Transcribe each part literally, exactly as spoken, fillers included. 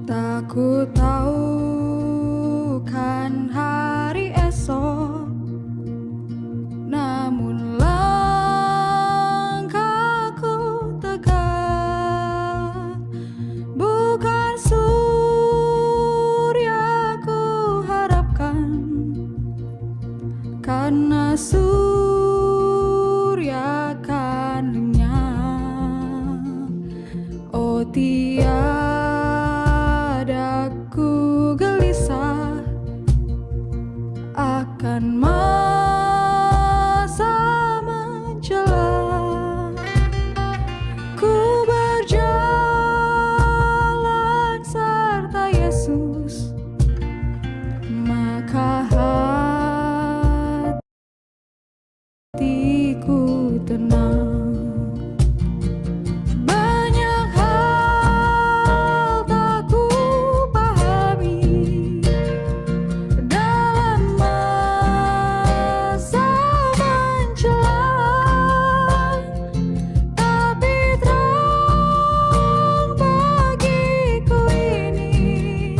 Tak kutahukan hari esok, namun langkahku tegak. Bukan surya kuharapkan, karena surya kan lenyap. Oh, tiada ku gelisah akan masa mencela. Ku berjalan serta Yesus, maka hatiku tenang. Banyak hal tak kupahami dalam masa mencela, tapi terang bagiku ini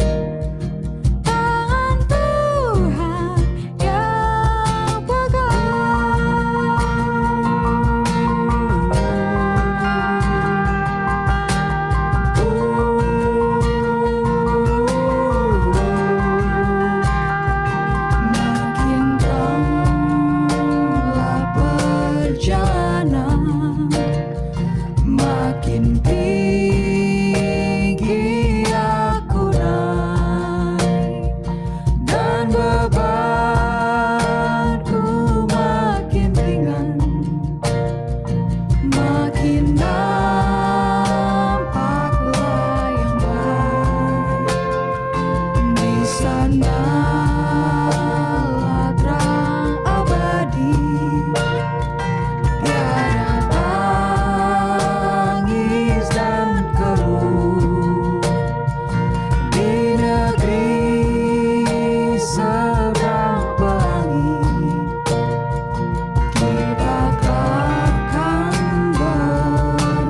tangan Tuhan yang pegang. Makin teranglah perjalanan, makin tinggi aku naik, dan bebanku makin ringan. Makin nampak layang baik, di sanalah terang abadi. Tiada tangis dan keluh di negeri seberang pelangi. Kita akan ber-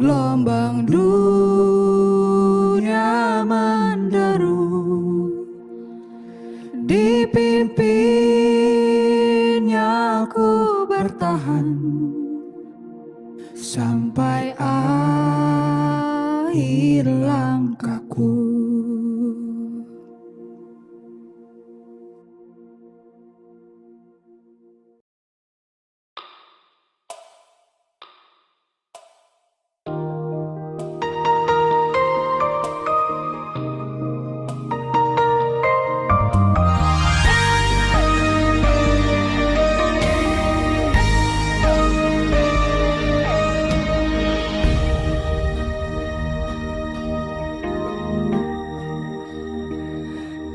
Gelombang dunia menderu, dipimpinnya ku bertahan sampai akhir langkahku.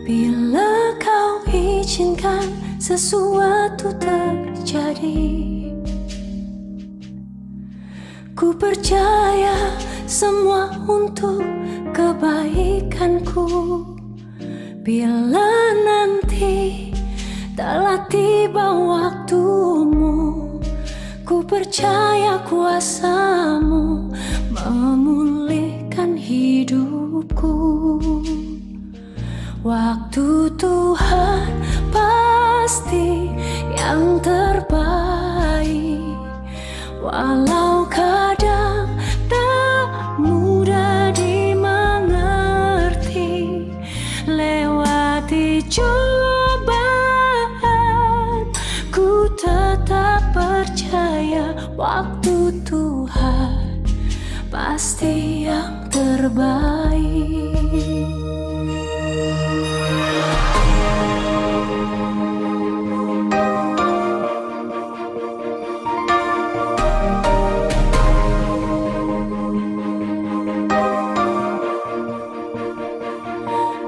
Bila kau izinkan sesuatu terjadi, ku percaya semua untuk kebaikanku. Bila nanti telah tiba waktumu, ku percaya kuasamu memulihkan hidupku. Waktu Tuhan pasti yang terbaik, walau kadang tak mudah dimengerti. Lewati cobaan, ku tetap percaya waktu Tuhan pasti yang terbaik.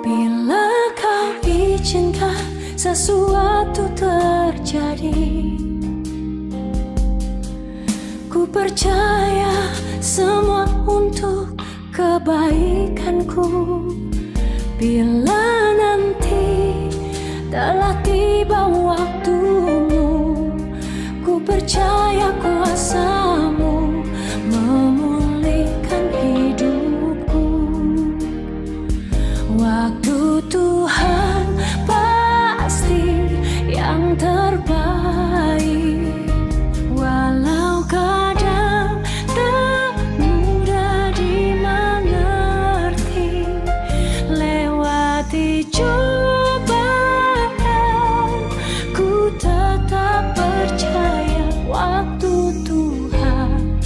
Bila kau izinkan sesuatu terjadi, ku percaya semua untuk kebaikanku. Bila nanti telah tiba waktumu, ku percaya kuasamu memulihkan hidupku. Waktu Tuhan pasti yang terbaik, walau kadang tak mudah dimengerti. Lewati cobaan, ku tetap percaya waktu Tuhan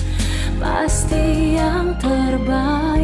pasti yang terbaik.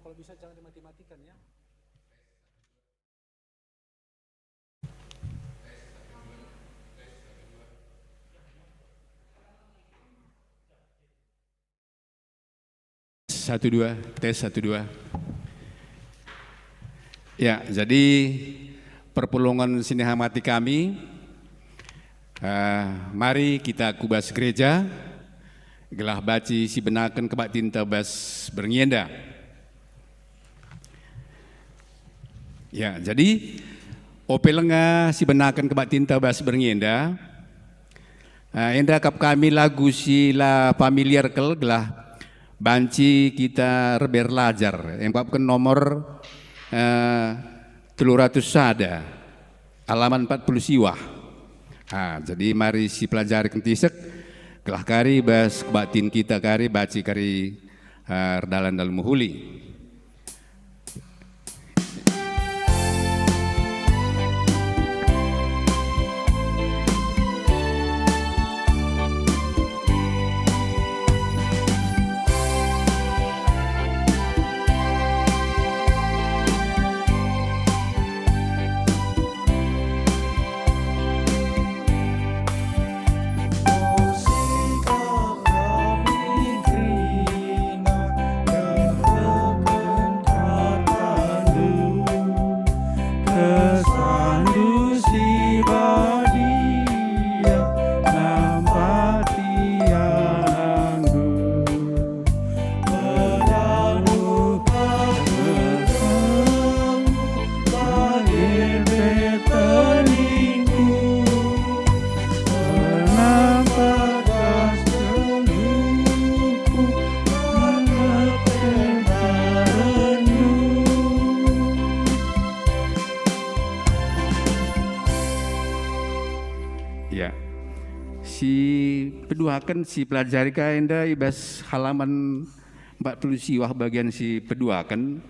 Kalau bisa jangan dimati-matikan ya. Satu dua, tes satu dua. Ya, jadi perpulungen si nihamati kami, eh, mari kita ku bas gereja, gelah banci sibenaken kebaktinta bas berngi enda. Ya, jadi ope langa sibenaken kebaktinta bas berngi enda, eh, enda akap kami lagu si la familiar kal gelah banci kita erlajar, emkapken nomor, eh, telu ratus sada, alaman empat puluh siwah. Ha, jadi mari sipelajari kentisik, gelah kari bas kebaktin kita kari, banci kari, eh, erdalan dalam mehuli. Kesandu si badia nampati anakku. Padamu kami bertemu, bage pe teningku. Pernah bagas geluhku, mengepetarennu. Ya. Si peduaken, si pelajari ka enda i bas halaman empat puluh siwah bagian si peduaken,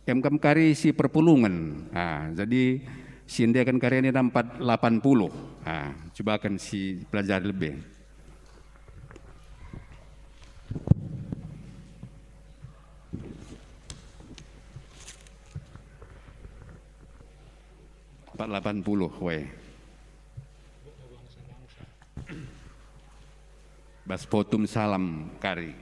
emkap kari si perpulungen. Ah, jadi si endaken kari enda empat lapan puluh. Ah, cubaken si pelajari lebe. Empat lapan puluh, we. Bas potum salam kari.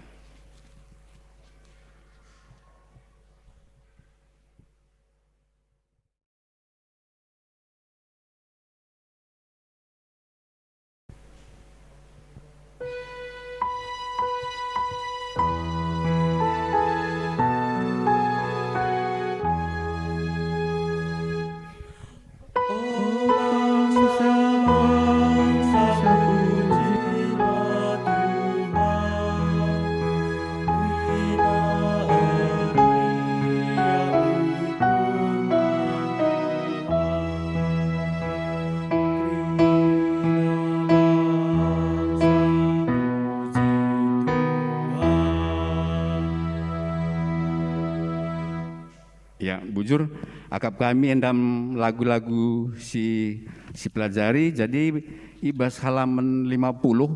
Ya, bujur, akap kami endam lagu-lagu si, si pelajari, jadi i bas halaman lima puluh,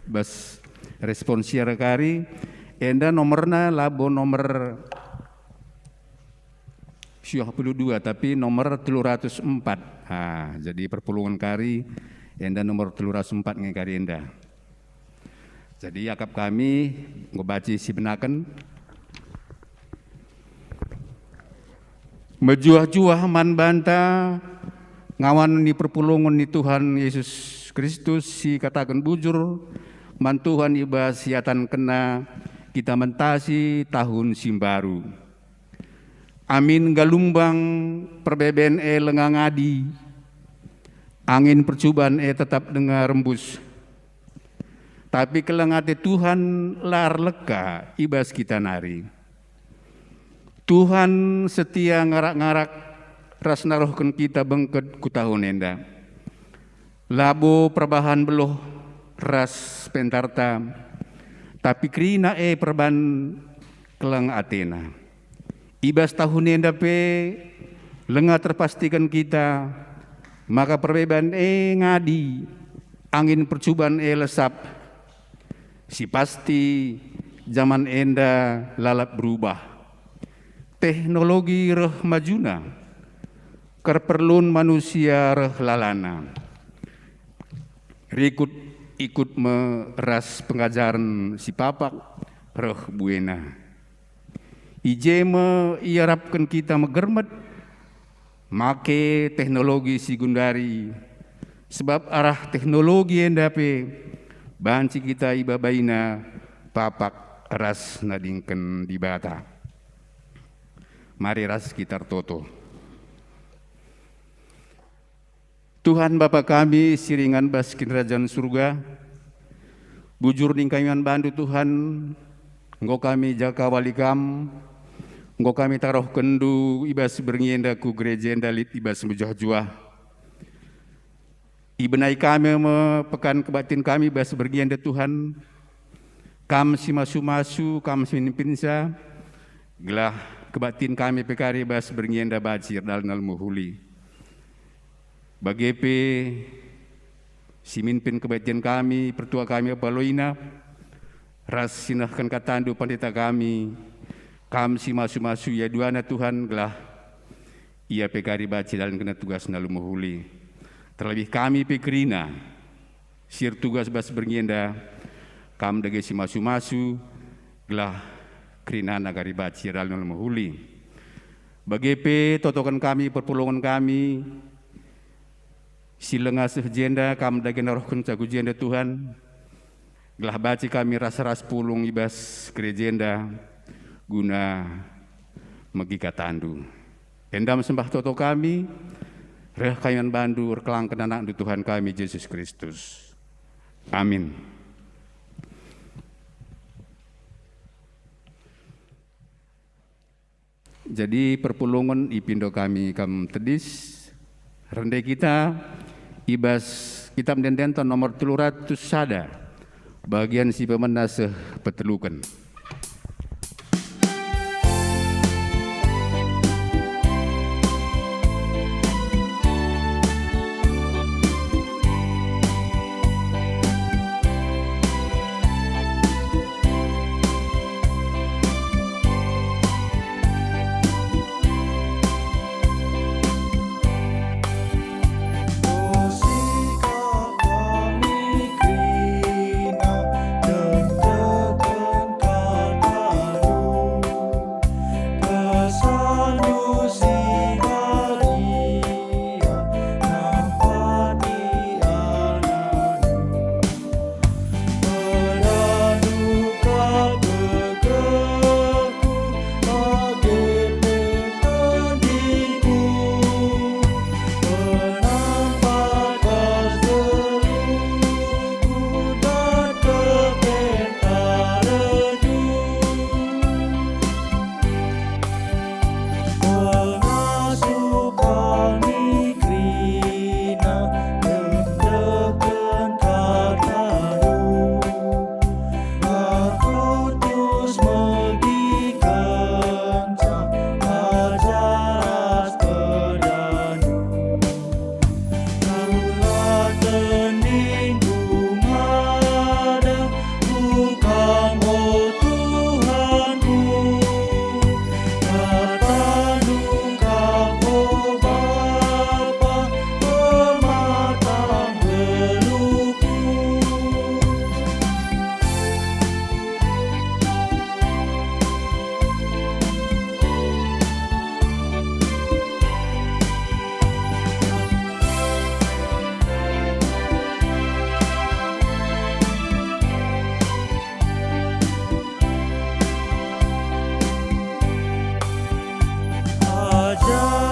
bas respon siar kari, enda nomorna labo nomor siwah puluh dua, tapi nomor telu ratus empat. Ha, jadi perpulungen kari, enda nomor telu ratus empat nge kari enda. Jadi akap kami enggo banci sibenaken. Mejuah-juah man banta ngawan ni perpulungen ni Tuhan Yesus Kristus si kataken bujur man Tuhan i bas siatankenna kita mentasi tahun si mbaru. Amin galumbang perbeben e lenga ngadi, angin percuban e tetap denga rembus. Tapi keleng ate Tuhan la erleka i bas kita nari. Tuhan setia ngarak-ngarak ras naruhken kita bengket ku tahun enda. Labo perbahan beluh ras pentarta, tapi kerina e perban keleng atena. I bas tahun enda pe lenga terpastiken kita maka perbeben e ngadi, angin percuban e lesap. Si pasti, jaman enda lalap berubah. Teknologi reh majuna, kerperlun manusia reh lalana. Rikut ikut me ras pengajaren si papak reh buena. I je me iarapken kita megermet make teknologi si gundari, sebab arah teknologi enda pe banci kita ibabaina papak ras nadingken Dibata. Mari ras kita ertoto. Tuhan Bapa kami si ringan bas Kinirajan Surga, bujur nina kami man bandu Tuhan, enggo kami jaka wali Kam, enggo kami taruhkenNdu i bas berngi enda ku gereja enda lit i bas mejuah-juah. Ibenai kami me pekan kebaktin kami bas berngi enda Tuhan, Kam si masu-masu, Kam si mimpinsa, gelah kebaktin kami pe kari bas berngi enda banci erdalan alu mehuli. Bage pe si mimpin kebaktin kami, pertua kami Bapa Loina, ras si nehken kataNdu pendeta kami, Kam si masu-masu ia duana Tuhan, gelah ia pe kari banci dalankenna tugasna alu mehuli. Terlebih kami pe kerina si ertugas bas berngi enda, Kam dage si masu-masu, gelah kerinana kari banci dalan alu mehuli. Bage pe totoken kami perpulungen kami si langa seh jenda, Kam dage naruhkenca ku jenda Tuhan, gelah banci kami ras-ras pulung i bas gereja enda guna megi kataNdu. Enda me sembah toto kami, reh kami man bandu erkelangken AnakNdu Tuhan kami, Jesus Kristus. Amin. Jadi perpulungen ipindo kami kam tedis, rende kita i bas Kitab Ende-enden nomor telu ratus sada, bagian si pemena seh peteluken. Pengasup kami kerina, ngendeken kataNdu. Aku terus megikenca ajar ras pedanNdu. Kulah tendingku ngadapku Kam, o Tuhanku. KataNdu Kam, o Bapa, pematang geluhku.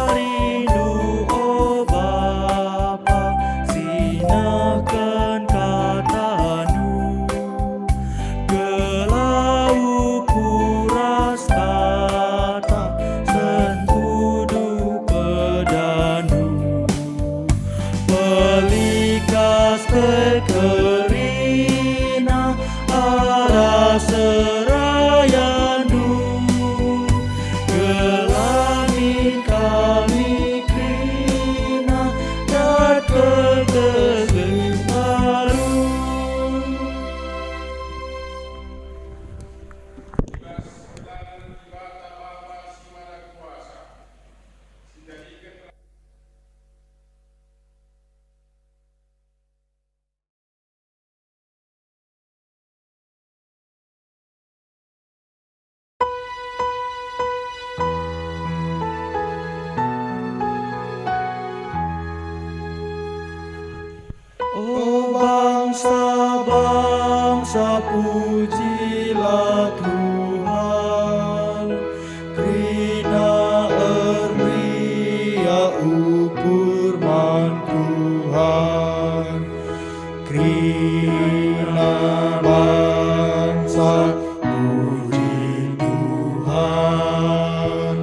AjariNdu, o Bapa, si nehken kataNdu, gelah ukur ras kata sentudu pedanNdu. Pelikas pe kerina arah serayanNdu, gelah min kami kerina dat kegeluh baru. Pujilah Tuhan, kerina ernia ukur man Tuhan, kerina bangsa puji Tuhan.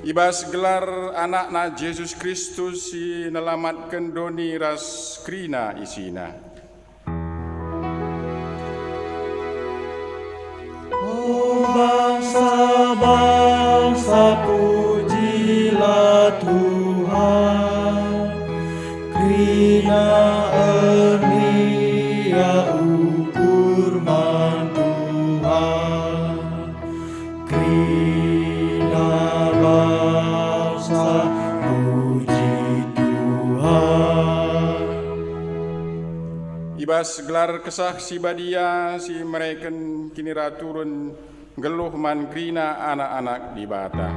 I bas gelar AnakNa Jesus Kristus si nelamatken doni ras kerina isina. O bangsa-bangsa, pujilah Tuhan, kerina ernia ukur man Tuhan, kerina bangsa puji Tuhan. I bas gelar Kesah Si Badia si mereken kiniraturen nggeluh man kerina anak-anak Dibata.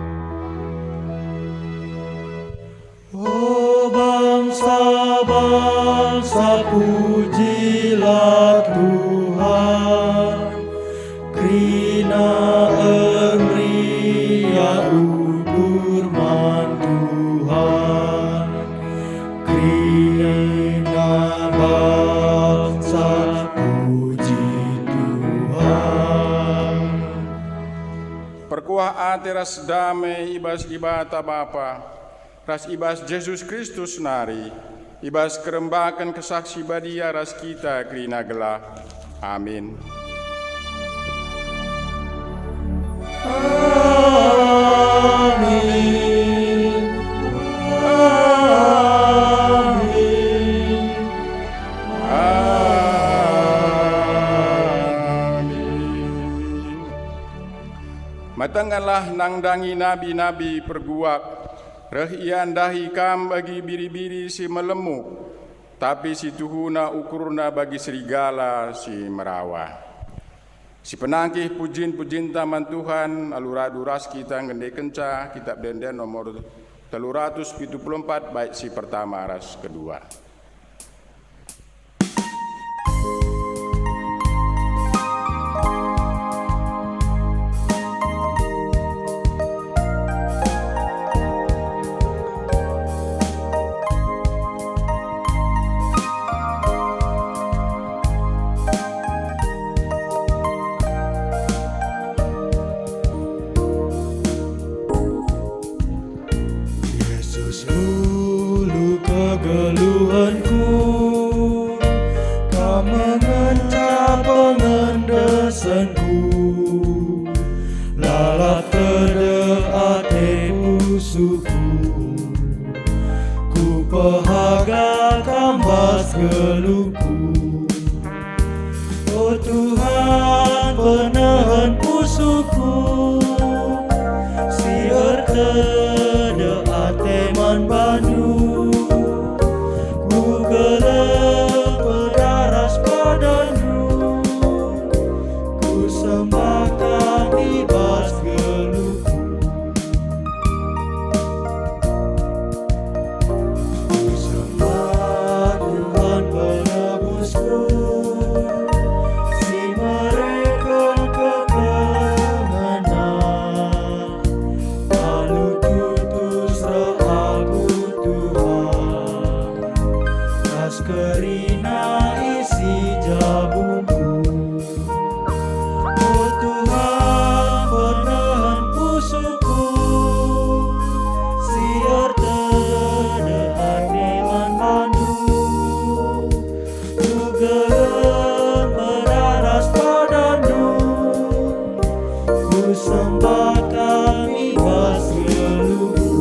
O bangsa-bangsa, pujilah Tuhan, kerina ernia ukur man Tuhan, kerina bangsa puji Tuhan. Perkuah ate ras dame i bas Dibata Bapa, ras i bas Jesus Kristus nari, i bas kerembaken Kesah Si Badia ras kita kerina gelah. Amin. Amin. Amin. Amin. Metengetlah nandangi nabi-nabi perguak, reh ia ndahi kam bagi biri-biri si melemuk, tapi si tuhuna ukurna bagi serigala si merawa. Sipenangkih pujin-pujinta man Tuhan alu radu ras kita ngendekenca Kitab Ende-enden nomor telu ratus pitu puluh empat, bait si pertama ras kedua. Yesus, ulu kegeluhenku, Kam ngenca pengendesenku, lalap tedeh ate pusuhku, Kupehaga Kam bas geluhku. O Tuhan, penehen pusuhku, si ertedeh ate man baNdu, kugeleng pedaras padanNdu, kusembah Kam i bas geluhku. Kusembah Tuhan Penebusku, si mereken kekelengenna. Alu tutus reh aku Tuhan, ras kerina isi jabungku. O Tuhan, penehen pusuhku, si ertedeh ate man baNdu, kugeleng pedaras padanNdu, kusembah Kam i bas geluhku.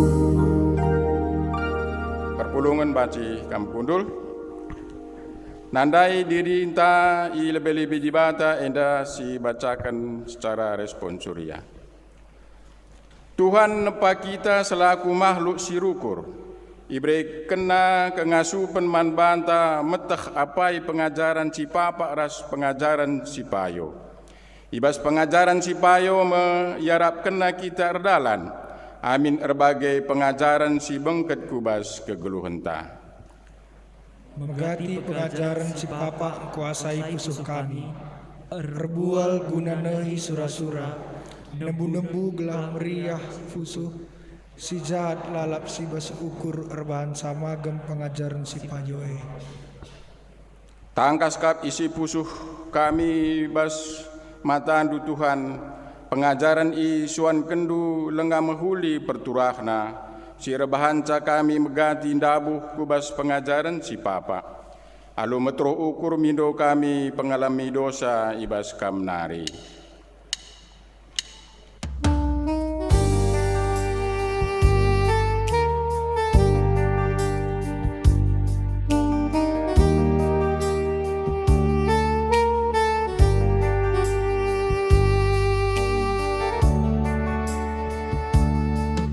Perpulungen banci kam kundul. Nandai dirinta i lebe-lebe Dibata enda si bacaken secara responsoria. Tuhan nepa kita selaku mahluk si rukur, iberekenNa kengasupen man banta meteh apai pengajaren si papak ras pengajaren si payo. I bas pengajaren si payo me iarapkenNa kita erdalan, amin erbage pengajaren si bengket ku bas kegeluhenta. Megati pengajaren si papa engkuasai pusuh kami, erbual guna nehi sura-sura, nembu-nembu gelah meriah pusuh, si jahat lalap si bas ukur erbahanca magem pengajaren si payo e. Tangkas kap isi pusuh kami bas mataNdu, Tuhan, pengajaren isuankenNdu langa mehuli perturahna, si erbahanca kami megati ndabuh ku bas pengajaren si papa. Alu meteruh ukur mindo kami pengalemi dosa i bas Kam nari.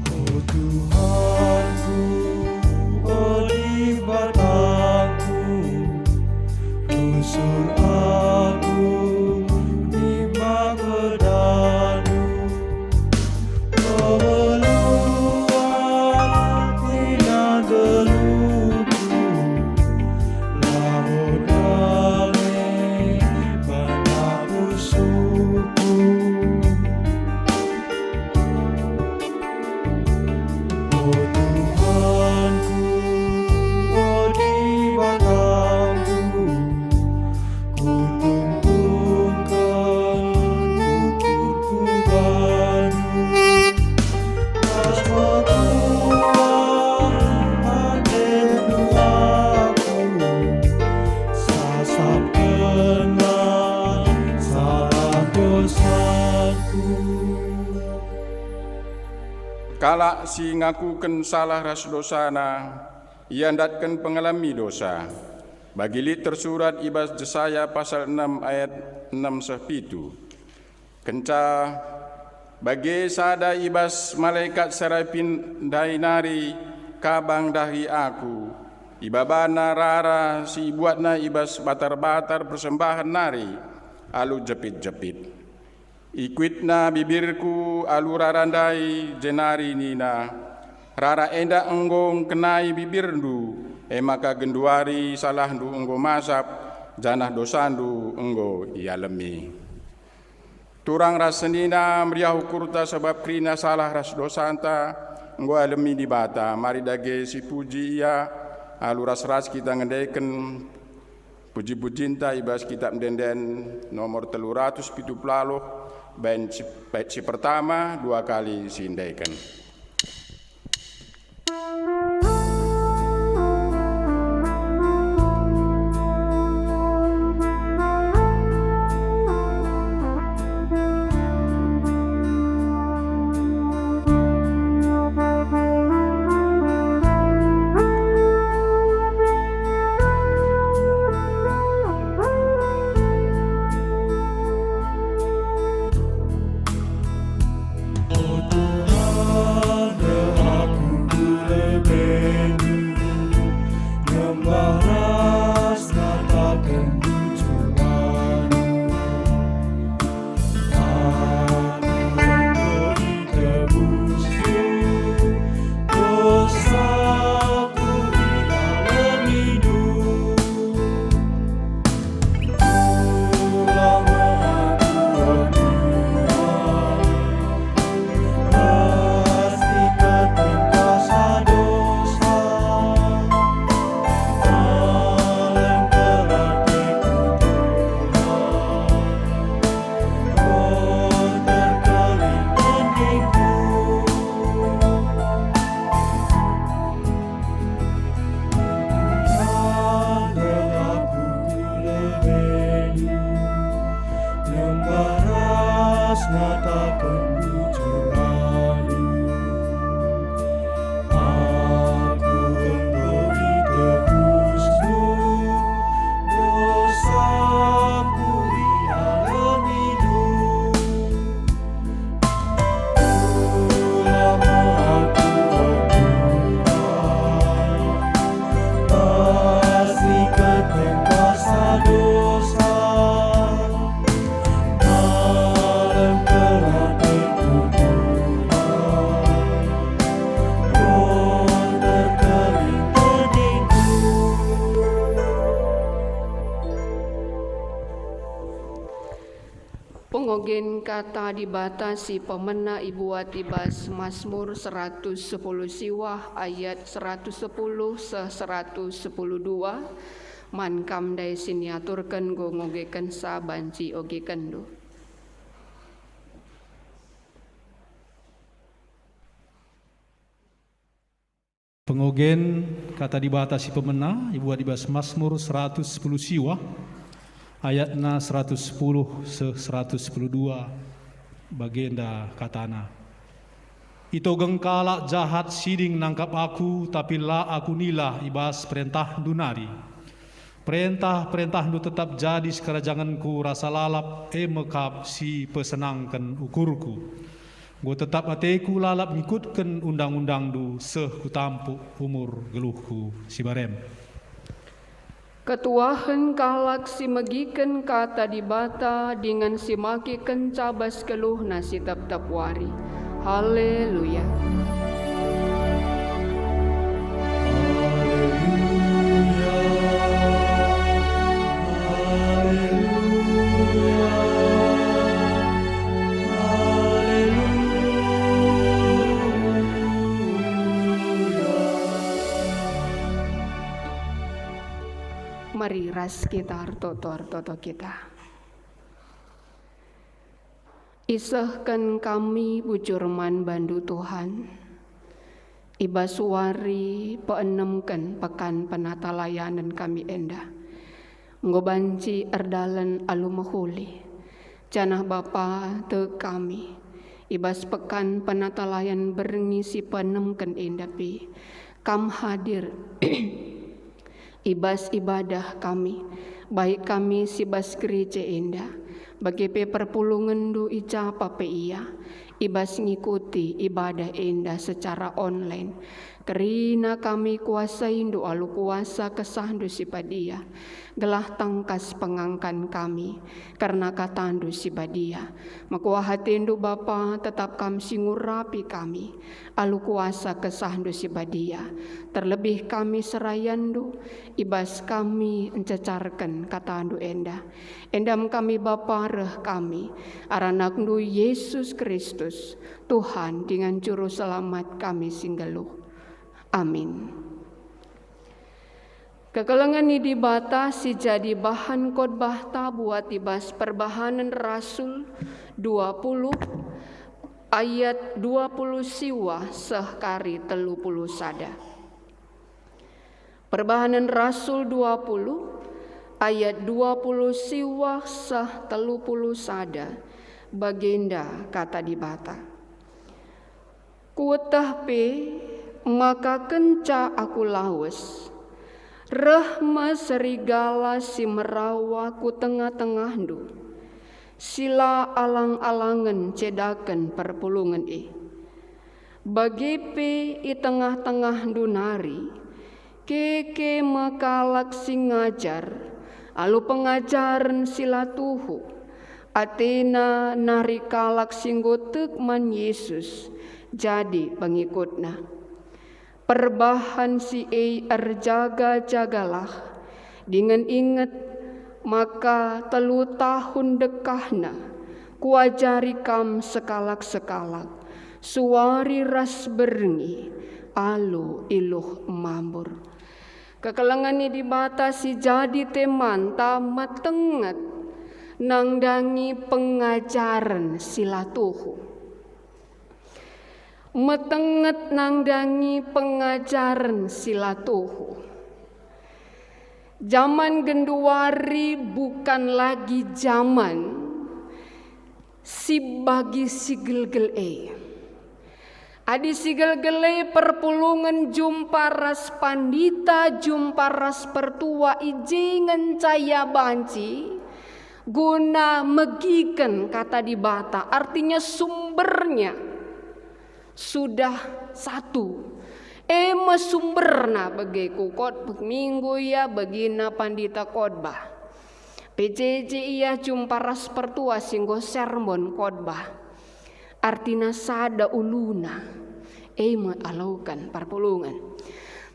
O Tuhanku, o Dibatangku, rusur aku nimba kedanNdu. Pemeluat nina geluhku, labo dame banta pusuhku. O Tuhanku, o Dibatangku, kutungtungken ukurku bandu. Pas mekuah atendu aku, sasapkenlah salah dosaku. Kalak si ngakuken salah ras dosana, ia ndatken pengalemi dosa. Bagi lit tersurat i bas Jesaya pasal enem ayat enem seh pitu. Kenca bage sada i bas malekat Serapin ndai nari kabang ndahi aku. Ibabana rara si ibuatna i bas batar-batar persembahen nari alu jepit-jepit. Ikuitna bibirku alu rara ndai, jenari nina, "Rara enda enggo ngkenai bibirndu, e maka genduari salahndu enggo masap, janah dosandu enggo ialemi." Turang ras senina meriah ukurta sabap kerina salah ras dosanta enggo ialemi Dibata. Mari dage sipuji Ia alu ras-ras kita ngendeken puji-pujinta i bas Kitap Ende-enden nomor telu ratus pitu puluh, bait si, bait si pertama dua kali siendeken. Pengogen kata Dibata si pemena ibuat i bas Masmur seratus sepuluh siwah ayat seratus sepuluh seh seratus sepuluh dua, man kam ndai si niaturken enggo ngogekenca banci ogekenndu. Pengogen kata Dibata si pemena ibuat i bas Masmur seratus sepuluh siwah, ayatna seratus sepuluh seh seratus sepuluh dua, bagenda katana, "Itogeng kalak jahat siding nangkap aku, tapi la aku nilah i bas perentahndu nari. Perentah-perentahndu tetap jadi sikerajangenku, rasa lalap e me kap si pesenangken ukurku. Enggo tetap ateku lalap ngikutken undang-undangndu seh kutampuk umur geluhku si barem." Ketuahen kalak si megiken kata Dibata dingen si makekenca bas geluhna si tep-tep wari. Haleluya! Mari ras kita ertoto-ertoto kita. Isehken kami bujur man bandu, Tuhan, i bas wari peenemken pekan penatalayanen kami enda. Enggo banci erdalen alu mehuli, janah Bapa, tek kami, i bas pekan penatalayan berngi si peenemken enda pe, Kam hadir i bas ibadah kami, baik kami si bas gereja enda, bage pe perpulungenndu i ja pe ia, i bas ngikuti ibadah enda secara online. Kerina kami kuasaindu alu kuasa kesahndu si badia, gelah tangkas pengangkan kami kerna katandu si badia. Mekuah atendu, Bapa, tetap kam si ngurapi kami alu kuasa kesahndu si badia, terlebih kami serayandu, i bas kami ncecarken katandu enda. Enda me kami, Bapa, reh kami, arah AnakNdu Yesus Kristus, Tuhan dingen Juru Selamat kami si nggeluh. Amin. Kekelengen ni Dibata si jadi bahan khotbahta buat i bas Perbahanen Rasul dua puluh ayat dua puluh siwah seh kari telu puluh sada. Perbahanen Rasul dua puluh ayat dua puluh siwah seh telu puluh sada, bagenda kata Dibata. Kueteh pe maka kenca aku lawes, reh me serigala si merawa ku tengah-tengahndu, si la alang-alangen cedaken perpulungen e. Bage pe i tengah-tengahndu nari, keke me kalak si ngajar alu pengajaren si la tuhu, atena nari kalak si enggo tek man Jesus jadi pengikutNa. Perbahan si e erjaga-jagalah, dingen inget maka telu tahun dekahna kuajari kam sekalak-sekalak, suari ras berngi, alu iluh mambur. Kekelengen ni Dibata si jadi temanta metenget nandangi pengajaren si la tuhu. Metenget nandangi pengajaren si la tuhu. Jaman genduari bukan lagi jaman si bagi si gelgel e. Adi si gelgel e perpulungen jumpa ras pandita, jumpa ras pertua, i je ngenca ia banci guna megiken kata Dibata, artinya sumbernya sudah satu. E me sumberna bage ku khotbah minggu ia, bagina pandita khotbah. P J J ia jumpa ras pertua si enggo sermon khotbah. Artina sada uluna, e me aloken perpulungen.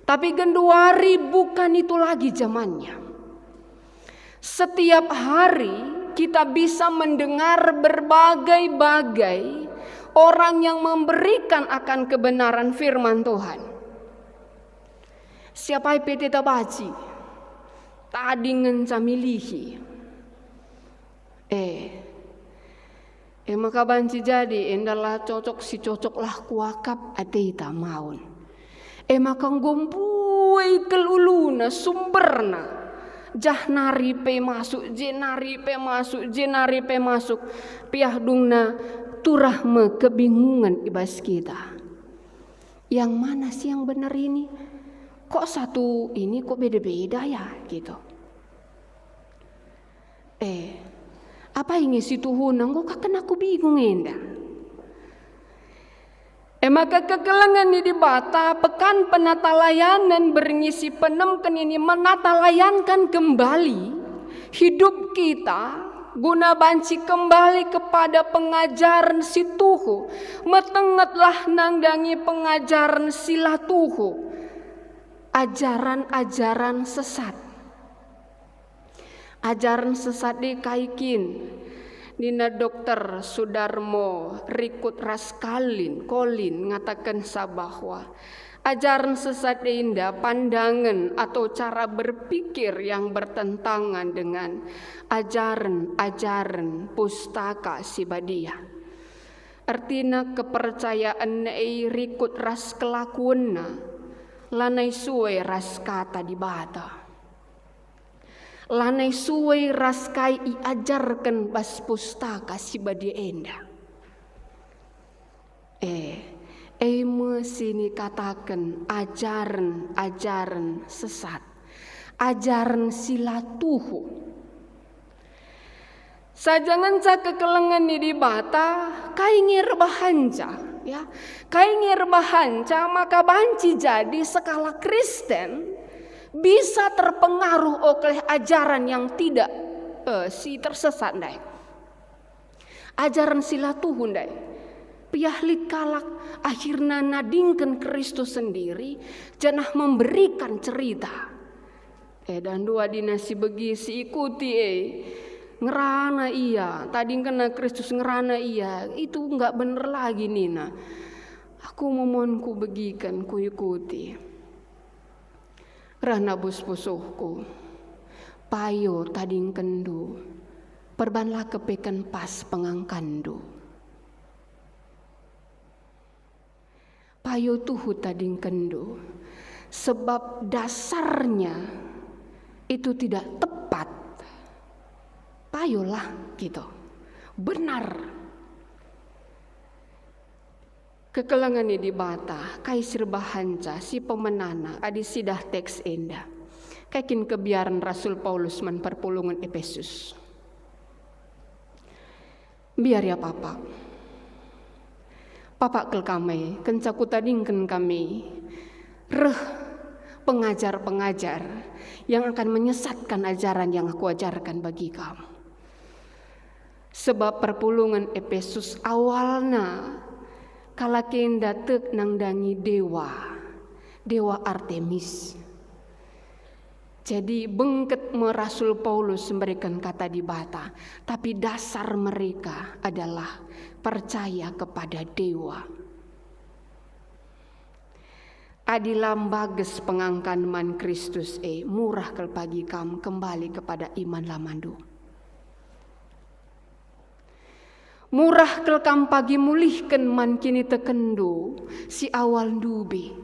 Tapi genduari bukan itu lagi jamannya. Setiap hari kita bisa mendengar berbagai-bagai orang yang memberikan akan kebenaran firman Tuhan. Siapai pe ita banci, tading ngenca milihi. Eh, e maka banci jadi enda la cocok si cocok lah kuakap ateta maun. E maka enggo mbue kal uluna sumberna, jah nari pe masuk, je nari pe masuk, je nari pe masuk, piah dungna turah me kebingungen i bas kita. Yang mana sih yang benar ini? Kok satu ini kok beda-beda ya? Gitu. Eh, apai nge si tuhuna enggo ka kena kubingung enda. E maka kekelengen ni Dibata, pekan penatalayanen berngi si penemken ini menatalayankan kembali hidup kita guna banci kembali kepada pengajaren si tuhu. Metengetlah nandangi pengajaren si la tuhu, ajaran-ajaran sesat. Ajaren sesat e kai kin? Nina Dokter Sudarmo rikut ras Kalin, Colin ngatakenca bahwa ajaren sesat enda pandangen atau cara berpikir yang bertentangan dengan ajaren-ajaren Pustaka Si Badia. Ertina kepercayaenna e rikut ras kelakuenna, lanai sue ras Kata Dibata. Lanai sue ras kai iajarken bas Pustaka Si Badia enda. Eh, e me si nikataken ajaren-ajaren sesat, ajaren si la tuhu. Saja ngenca kekelengen ni Dibata, kai nge erbahanca, ya? Kai nge erbahanca maka banci jadi sekalak Kristen bisa terpengaruh oleh ajaran yang tidak, eh, si tersesat ndai. Ajaran si la tuhu ndai. Piah lit kalak akhirna nadingken Kristus sendiri, janah memberikan cerita. Eh, dan dua dina si begi si ikuti e, ngerana ia, tadingkenna Kristus ngerana ia, itu nggak bener lagi nina. Aku momon kubegiken, kuikuti. Reh nabus pusuhku, payo tadingkenndu, perbanlah kepeken pas pengangkanndu. Payo tuhu tadingkenndu, sebab dasarnya itu tidak tepat. Payolah, gitu. Benar. Kekelengen ni Dibata, kai si erbahanca, si pemenana, adi sidah teks enda. Kai kin kebiaren Rasul Paulus man perpulungen Epesus? Mbiar ya, Papa. Papa kal kam e, kenca kutadingken kam e, reh pengajar-pengajar yang akan menyesatkan ajaran yang aku ajarkan bagi kam. Sebab perpulungen Epesus awalna kalak enda tek nandangi dewa, dewa Artemis. Jadi, bengket me Rasul Paulus memberikan kata Dibata, tapi dasar mereka adalah percaya kepada dewa. Adi la mbages pengangkan man Kristus e, murah kal pagi kam kembali kepada iman lamandu. Murah kal kam pagi mulihken man kinitekenndu si awal ndube.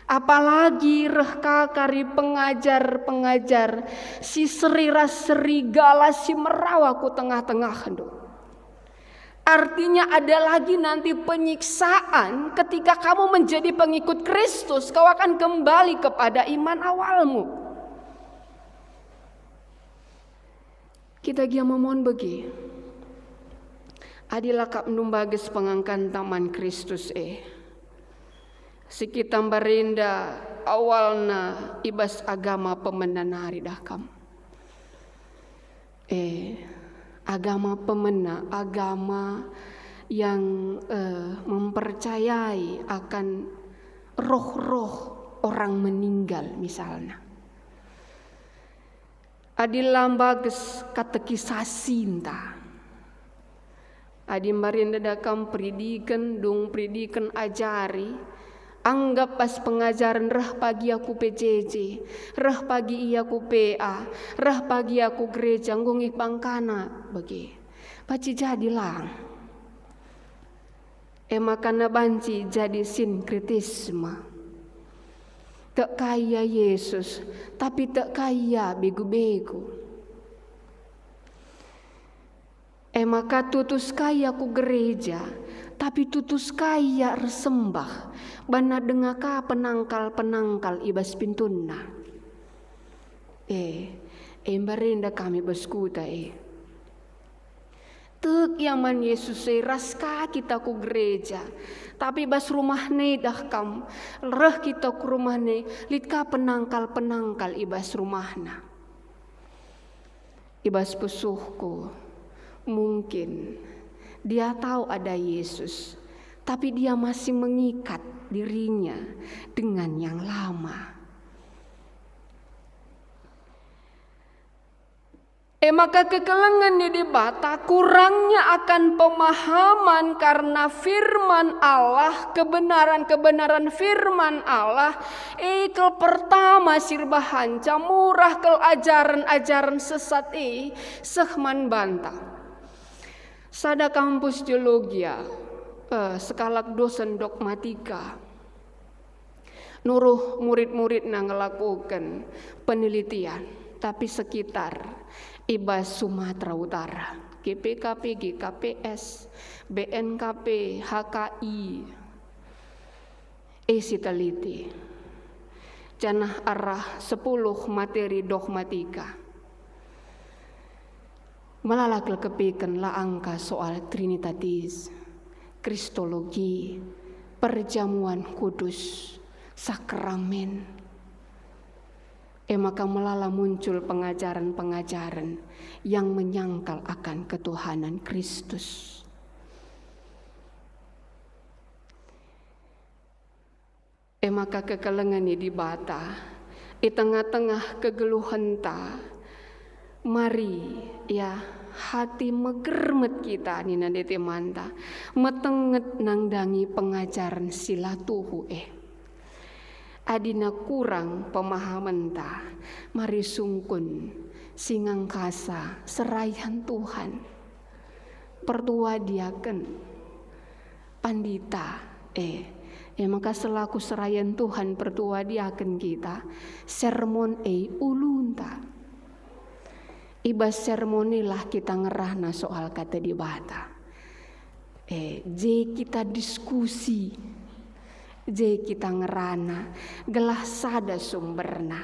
Apalagi reh ka kari pengajar-pengajar si seri ras serigala si merawa ku tengah-tengahndu. Artinya ada lagi nanti penyiksaan ketika kamu menjadi pengikut Kristus, kau akan kembali kepada iman awalmu. Kita gia momon begi. Adi la kap mbages pengangkanta man Kristus e. Si kita mbarenda awalna i bas agama pemena nari dah kam. Eh, agama pemena, agama yang, eh, mempercayai akan roh-roh orang meninggal misalna. Adi la mbages katekisasi enda. Adi mbarinda da kam peridiken, dung peridiken ajari, anggap bas pengajaren reh pagi aku P J J, reh pagi ia ku P A, reh pagi aku gereja, enggo nge bangkana bage. Banci jadi lang. E maka banci jadi sinkretisme. Tek ka ia Yesus, tapi tek ka ia begu-begu. E maka tutus ka ia ku gereja, tapi tutus ka ia ersembah, banna denga ka penangkal-penangkal i bas pintunna. E, e mbarenda kami bas kuta e. Tek ia man Yesus e ras ka kita ku gereja, tapi bas rumahna e dah kam, reh kita ku rumahna e, lit ka penangkal-penangkal i bas rumahna. I bas pusuhku, mungkin dia tahu ada Yesus, tapi dia masih mengikat dirinya dengan yang lama. E maka kekelengen ni Dibata, kurangnya akan pemahaman karena firman Allah, kebenaran-kebenaran firman Allah, e kal pertama si erbahanca murah kal ajaren-ajaren sesat e seh man banta. Sada kampus teologia, eh, sekalak dosen dogmatika, nuruh murid-muridna ngelakoken penelitian, tapi sekitar i bas Sumatera Utara, G P K P, G K P S, B N K P, H K I, e si teliti, janah arah sepuluh materi dogmatika. Melala kal kepiken la angka soal Trinitatis, Kristologi, perjamuan kudus, sakramen. E maka melala muncul pengajaren-pengajaren yang menyangkal akan ketuhanan Kristus. E maka kekelengen ni Dibata, i tengah-tengah kegeluhenta, mari, ya, hati megermet kita nina ndetemanta, metenget nandangi pengajaren si la tuhu e. Adina kurang pemahamenta, mari sungkun, singangkasa, serayan Tuhan. Pertua diaken, pandita, eh, e maka selaku serayan Tuhan pertua diaken kita, sermon e ulunta. I bas sermon e lah kita ngerana soal Kata Dibata. Eh, je kita diskusi, je kita ngerana, gelah sada sumberna,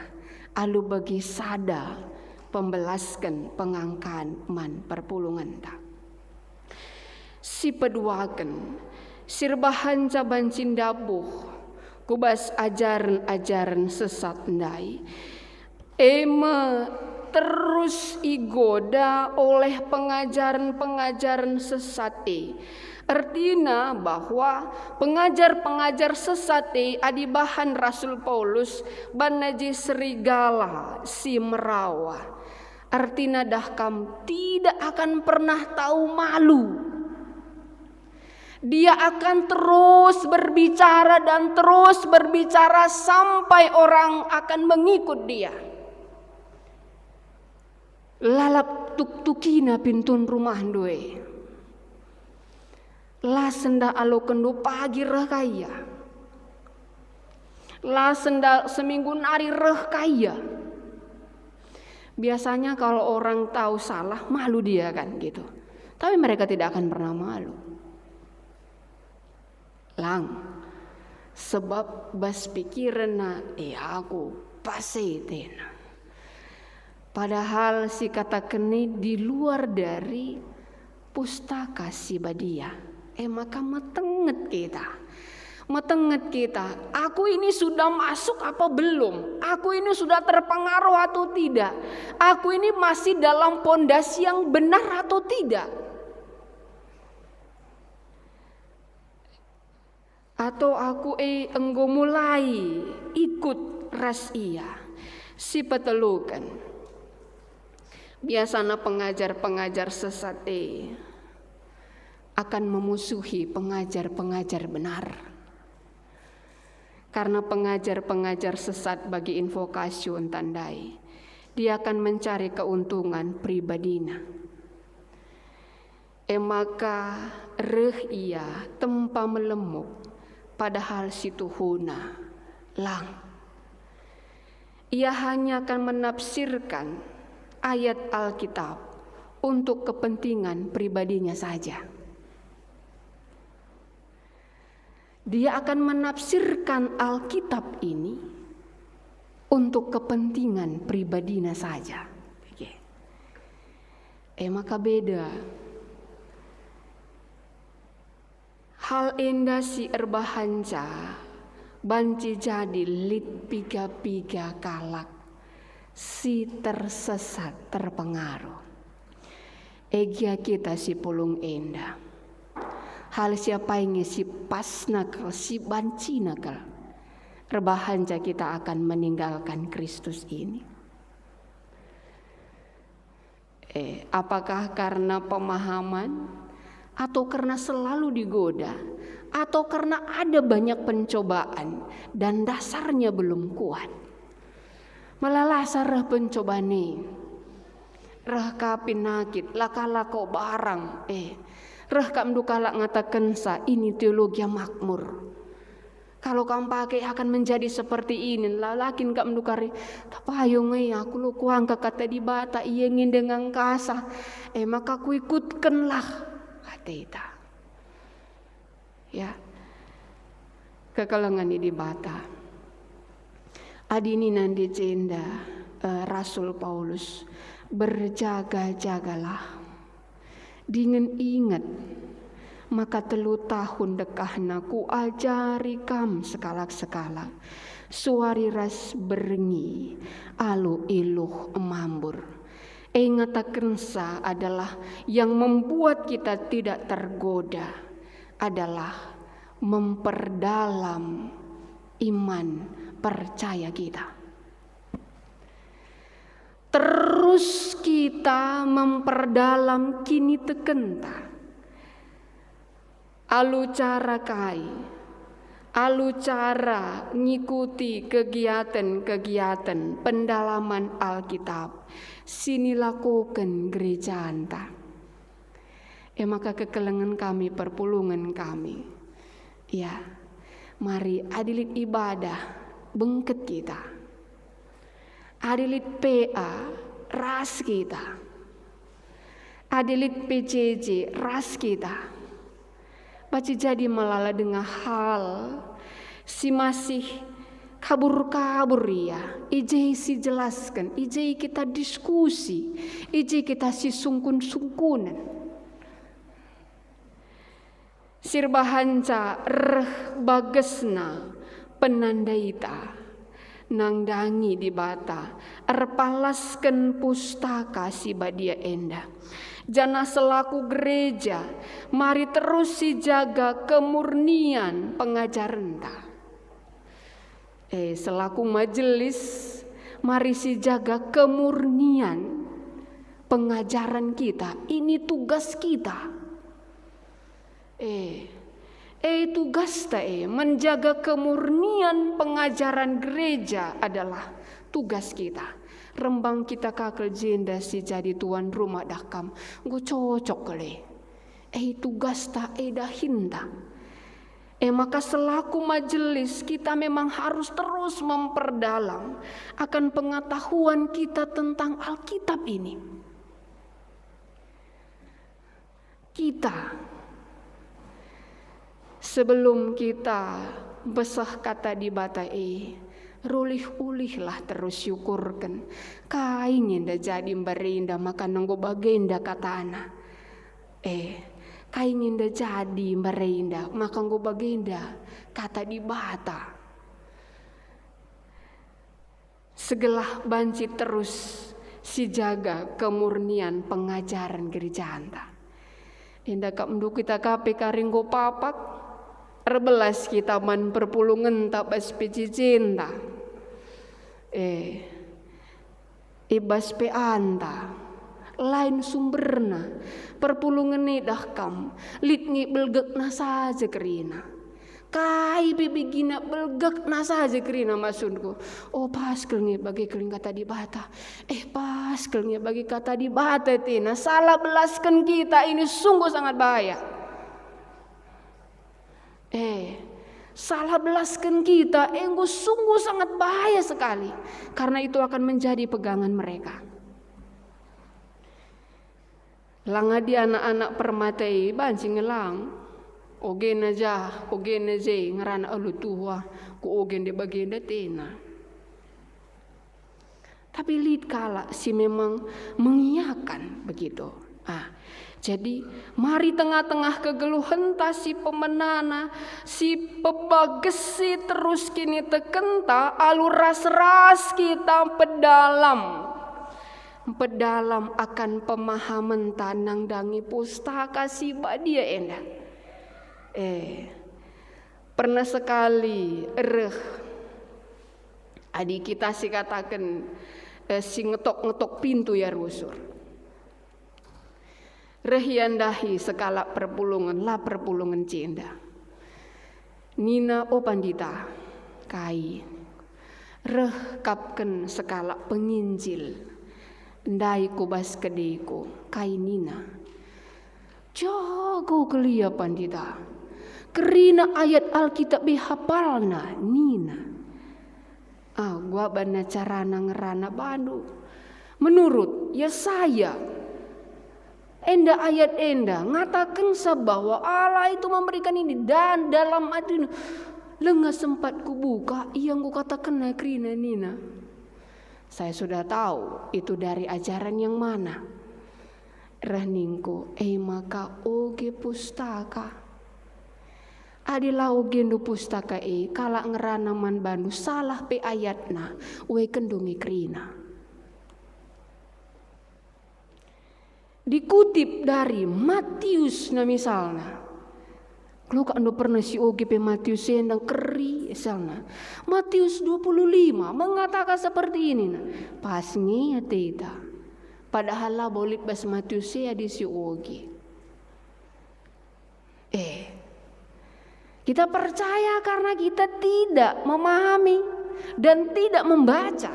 alu bagi sada pembelasken pengangkan man perpulungenta. Si peduaken, si erbahanca banci ndabuh ku bas ajaren-ajaren sesat ndai, e me terus igoda oleh pengajaren-pengajaren sesat e. Ertina bahwa pengajar-pengajar sesat e adi bahan Rasul Paulus banna je serigala si merawa. Ertina dah kam tidak akan pernah tau malu. Dia akan terus berbicara dan terus berbicara sampai orang akan mengikut dia. Lalap tuktukina pintun rumahndu e. La sendah alokenndu pagi reh ka ia. La sendah seminggu nari reh ka ia. Biasanya kalau orang tahu salah, malu dia kan gitu. Tapi mereka tidak akan pernah malu. Lang, sebab bas pikirenna, "Eh, aku pase," tena. Padahal si kataken e di luar dari Pustaka Si Badia. E maka metenget kita. Metenget kita, "Aku ini sudah masuk apa belum? Aku ini sudah terpengaruh atau tidak? Aku ini masih dalam pondasi yang benar atau tidak?" Atau aku e enggo mulai ikut ras ia? Si peteluken, Biasana pengajar-pengajar sesat e akan memusuhi pengajar-pengajar benar. Karena pengajar-pengajar sesat bagi invokasio ntandai, dia akan mencari keuntungan pribadina. E maka reh ia tempa melemup, padahal situhuna lang. Ia hanya akan menafsirkan ayat Alkitab untuk kepentingan pribadinya saja. Dia akan menafsirkan Alkitab ini untuk kepentingan pribadina saja. Oke. E maka beda. Hal enda si erbahanca banci jadi lit piga-piga kalak si tersesat, terpengaruh. E gia kita si pulung enda. Hal si apai nge si pasna kal, si bancina kal, erbahanca kita akan meninggalkan Kristus ini? Eh, apakah karena pemahaman atau karena selalu digoda atau karena ada banyak pencobaan dan dasarnya belum kuat? Melala asa reh pencobaan e. Reh ka penakit, la kalak ko barang, eh. Reh kap ndu kalak ngatakensa ini teologia makmur. Kalau kam pake akan menjadi seperti ini, la kin kap ndu kari, "Tapayo nge aku lo kuangka kata Dibata, ia nge ndengangkasa, e maka kuikutkenlah," ateta. Ya. Kekelengen i Dibata. Adi nina ndai jenda, eh, Rasul Paulus, "Berjaga-jagalah, dingen inget maka telu tahun dekahna kuajari kam sekalak-sekalak, suari ras berngi, alu iluh mambur." E ngatakensa adalah yang membuat kita tidak tergoda adalah memperdalam iman percaya kita. Terus kita memperdalam kinitekenta. Alu cara kai? Alu cara ngikuti kegiaten-kegiaten pendalaman Alkitab si nilakoken gerejanta. E maka kekelengen kami, perpulungen kami. Ya, mari adi lit ibadah, bengket kita. Adi lit P A, ras kita. Adi lit P J J, ras kita. Banci jadi melala denga hal si masih kabur-kabur ia, i je si jelasken, i je kita diskusi, i je kita si sungkun-sungkunen. Si erbahanca reh bagesna penandaita nandangi Dibata, erpalasken Pustaka Si Badia enda. Janah selaku gereja, mari terus sijaga kemurnian pengajarenta. Eh, selaku majelis, mari sijaga kemurnian pengajaren kita. Ini tugas kita. Eh, eh, tugasta, eh, menjaga kemurnian pengajaren gereja adalah tugas kita. Rembang kita ka kal jenda si jadi tuan rumah dah kam, enggo cocok kal e. Eh, tugasta, eh, dahinta. Eh, maka selaku majelis, kita memang harus terus memperdalam akan pengetahuan kita tentang Alkitab ini. Kita, sebelum kita beseh kata Dibata e, rulih-ulihlah terus syukurken. Kai nge enda jadi mbarenda maka enggo bagenda katana? Eh, kai nge enda jadi mbarenda maka enggo bagenda kata Dibata? Segelah banci terus sijaga kemurnian pengajaren gerejanta. Enda kap ndu kita ka pe kari enggo papak, erbelas kita man perpulungenta bas P J J-nta. Eh, i bas P A-nta. Lain sumberna. Perpulungen e dah kam, lit nge belgekna saja kerina. Kai pe begina belgekna saja kerina maksudku. Oh, pas kal nge bage kelenga Kata Dibata. Eh, pas kal nge bage Kata Dibata tena. Salah belasken kita ini sungguh sangat bahaya. Eh, salah belasken kita enggo sungguh sangat bahaya sekali, karena itu akan menjadi pegangan mereka. Langadi anak-anak permata e banci ngelang. Ogena jah, ogena je, ngerana alu tuhu ah, ku ogen de bagenda tena. Tapi lit kalak si memang mengiakan begitu. Ah, jadi mari tengah-tengah kegeluhenta si pemenana, si pebagesi terus kinitekenta, alu ras-ras kita pedalam. Pedalam akan pemahamenta nandangi Pustaka Si Badia enda. Eh, pernah sekali reh adi kita si kataken, eh, si ngetok-ngetok pintu ia rusur. Reh ia ndahi sekalak perpulungen, la perpulungen jenda. Nina, "O Pandita, kai?" Reh kapken sekalak penginjil ndai ku bas kedeku, kai nina, "Jago kelia Pandita, kerina ayat Alkitab e hapalna," nina. Ah, gua bana carana ngerana bandu. Menurut Yesaya, enda ayat enda ngatakensa bahwa Allah itu memberikan ini, dan dalam hati, "Langa sempat kubuka, ia enggo katakenna kerina," nina. Saya sudah tahu itu dari ajaran yang mana. Reh ningku, "E maka oge Pustaka. Adi la ogendu Pustaka e, kalak ngerana man bandu salah pe ayatna, uekenndu nge kerina." Dikutip dari Matius, nah, misalna. Kalo kak ndo pernah si oge pe Matius enda keri, misalna. Matius dua puluh lima mengatakan seperti ini, nah. Pas nge ateta. Padahal labo lit bas Matius e adi si oge. Eh, kita percaya karena kita tidak memahami dan tidak membaca.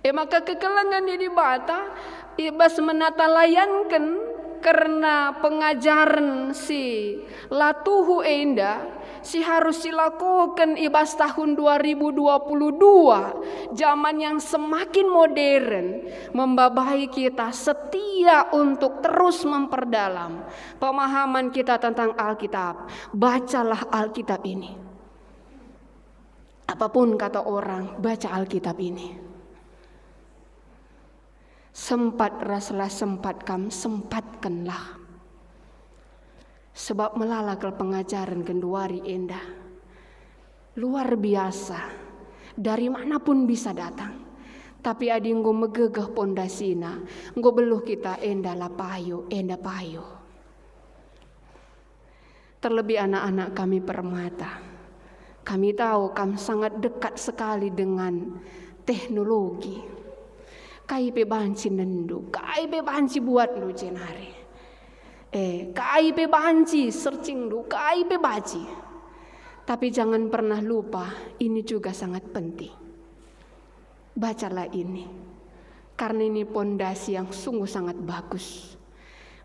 E maka kekelengen di Dibata i bas menata layanken kerna pengajaren si la tuhu enda, si harus silakoken i bas tahun dua ribu dua puluh dua, jaman yang semakin modern, membabai kita setia untuk terus memperdalam pemahaman kita tentang Alkitab. Bacalah Alkitab ini. Apapun kata orang, baca Alkitab ini. Sempat ras la sempat kam, sempatkenlah. Sebab melala kal pengajaren genduari enda. Luar biasa. Dari mana pun bisa datang. Tapi adi enggo megegeh pondasina, enggo beluh kita enda la payo, enda payo. Terlebih anak-anak kami permata. Kami tahu kam sangat dekat sekali dengan teknologi. Kai pe banci nenndu, kai pe banci buatndu jenari. Eh, kai pe banci searchingndu, kai pe banci. Tapi jangan pernah lupa, ini juga sangat penting. Bacalah ini, karena ini pondasi yang sungguh sangat bagus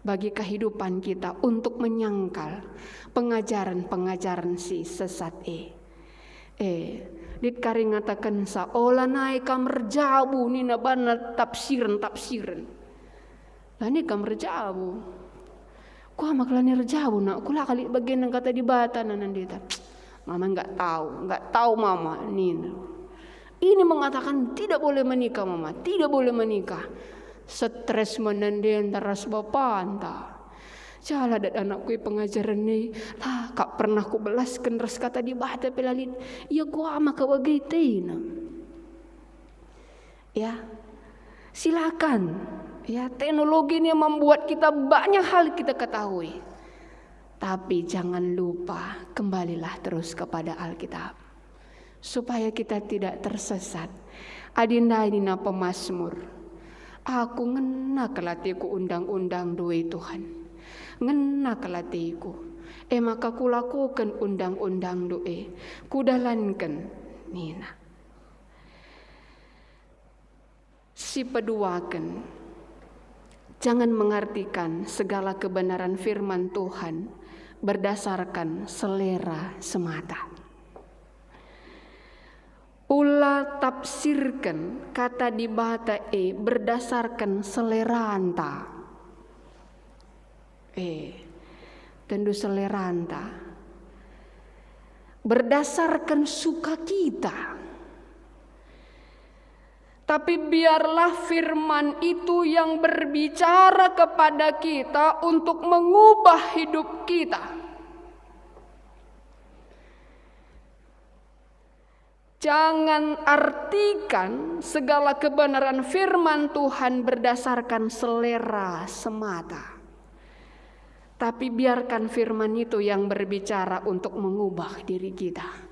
bagi kehidupan kita untuk menyangkal pengajaren-pengajaren si sesat e. Eh, lit kari ngatakensa, "Ola nai kam erjabu," nina bana tafsiren-tafsiren. La nai kam erjabu. Kuga maka la nai erjabu, nak? Kula kali bagian nang Kata Dibata nina ndita. Mama nggak tahu, nggak tahu mama, nina. Ini mengatakan tidak boleh menikah, mama, tidak boleh menikah. Stres menenden ras bapanta. Jala dat anakku i pengajaren e, la kak pernah kubelasken ras Kata Dibata pe la lit. Ia kuga maka bage tena. Ya, silakan. Ya, teknologi ini membuat kita banyak hal kita ketahui. Tapi jangan lupa, kembalilah terus kepada Alkitab. Supaya kita tidak tersesat. Adi ndai nina pemazmur, Aku ngena kal ateku undang-undangNdu e, Tuhan. Ngena kal ateku. E maka kulakoken undang-undangNdu e. Kudalanken, nina. Sipeduaken, jangan mengartikan segala kebenaran firman Tuhan berdasarkan selera semata. Ula tafsirken Kata Dibata e berdasarken seleranta. Eh, tentu seleranta. Berdasarken sukacita. Tapi biarlah firman itu yang berbicara kepada kita untuk mengubah hidup kita. Jangan artikan segala kebenaran firman Tuhan berdasarkan selera semata. Tapi biarkan firman itu yang berbicara untuk mengubah diri kita.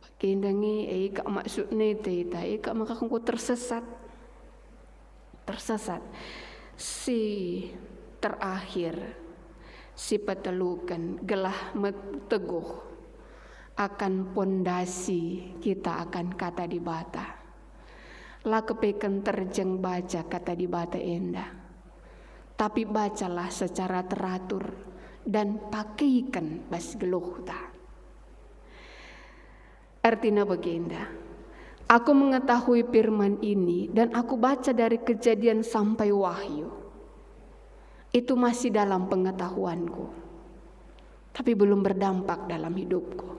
Bagi ndangi, eh, kak maksudna ita, eh, kak maka enggo tersesat. Tersesat. Si terakhir, si peteluken, gelah meteguh akan pondasi kita akan Kata Dibata. La kepeken terjeng baca Kata Dibata enda, tapi bacalah secara teratur dan pakaiken bas geluhta. Artina bagenda, aku mengetahui firman ini dan aku baca dari Kejadian sampai Wahyu. Itu masih dalam pengetahuanku, tapi belum berdampak dalam hidupku.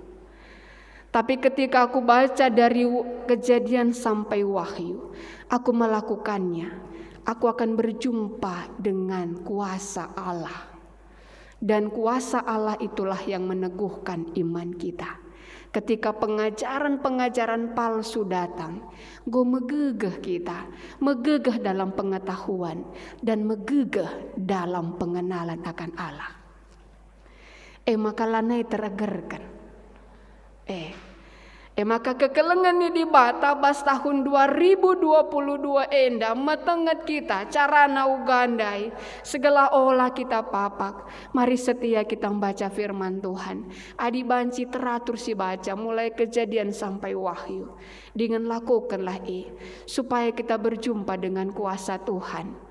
Tapi ketika aku baca dari w-, Kejadian sampai Wahyu, aku melakukannya, aku akan berjumpa dengan kuasa Allah. Dan kuasa Allah itulah yang meneguhkan iman kita. Ketika pengajaren-pengajaren palsu datang, enggo megegeh kita, megegeh dalam pengetahuan, dan megegeh dalam pengenalan akan Allah. E maka lanai teregerken. Eh, e maka kekelengen ni Dibata bas tahun dua ribu dua puluh dua enda metenget kita carana uga ndai, segelah ola kita papak. Mari setia kita mbaca firman Tuhan. Adi banci teratur si baca mulai Kejadian sampai Wahyu, dingen lakokenlah e, supaya kita berjumpa dengan kuasa Tuhan.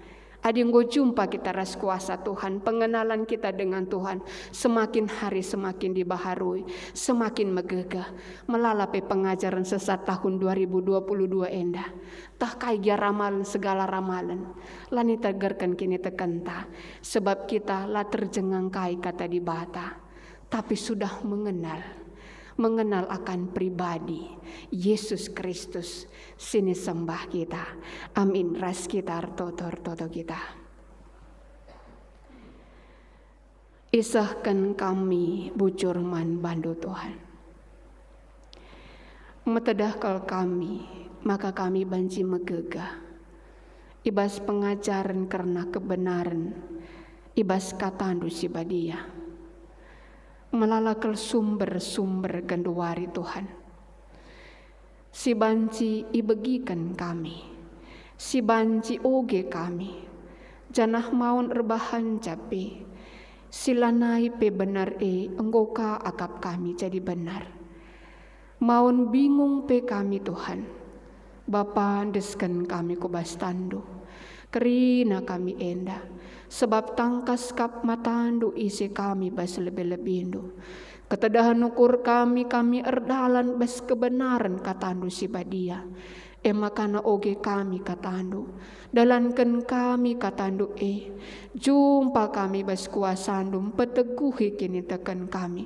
Adi enggo jumpa kita ras kuasa Tuhan, pengenalan kita dengan Tuhan semakin hari semakin dibaharui, semakin megegeh. Melala pe pengajaren sesat tahun dua ribu dua puluh dua enda. Tah kai gia ramalen segala ramalen, lanai tegerken kinitekenta, sebab kita la terjeng ngangkai Kata Dibata, tapi sudah mengenal, mengenal akan pribadi Yesus Kristus si nisembah kita. Amin. Ras kita ertoto-ertoto kita. Isehken kami bujur man bandu, Tuhan. Metedeh kal kami, maka kami banci megegeh i bas pengajaren kerna kebenaren i bas katandu si badia. Melala kal sumber-sumber genduari, Tuhan, si banci ibegiken kami, si banci oge kami, janah maun erbahanca pe, si lanai pe benar e enggo ka akap kami jadi benar. Maun bingung pe kami, Tuhan. Bapa, endesken kami ku bas tanNdu. Kerina kami enda, sebab tangkas kap matanNdu ise kami bas lebe-lebenNdu. Ketedahen ukur kami, kami erdalan bas kebenaren katanNdu si badia. E maka na oge kami katanNdu, dalanken kami katanNdu e. Jumpa kami bas kuasaNdu mpeteguhi kiniteken kami,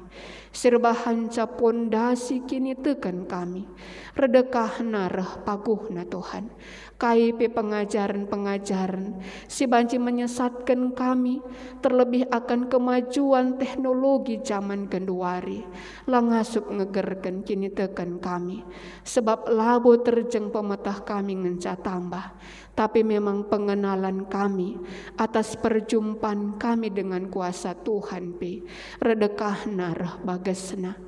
si erbahanca pondasi kiniteken kami, redekahna reh paguhna, Tuhan. Kai pe pengajaren-pengajaren si banci menyesatken kami, terlebih akan kemajuan teknologi jaman genduari, la ngasup ngegerken kiniteken kami, sebab labo terjeng pemeteh kami ngenca tambah, tapi memang pengenalan kami atas perjumpan kami dengan kuasa Tuhan pe, redekahna reh bagesna.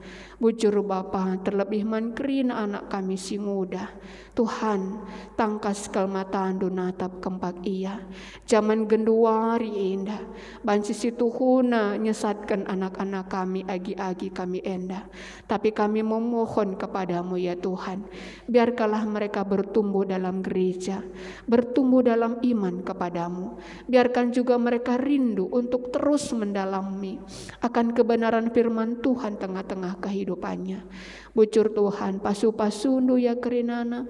Bujur Bapa, terlebih man kerina anak kami si nguda. Tuhan, tangkas kal mataNdu natap kempak ia. Jaman genduari enda, banci situhuna nyesatken anak-anak kami agi-agi kami enda. Tapi kami memohon kepada-Mu, ya Tuhan, biarkanlah mereka bertumbuh dalam gereja, bertumbuh dalam iman kepada-Mu. Biarkan juga mereka rindu untuk terus mendalami akan kebenaran firman Tuhan tengah-tengah kehidupannya. Bujur Tuhan, pasu-pasuNdu ia kerinana,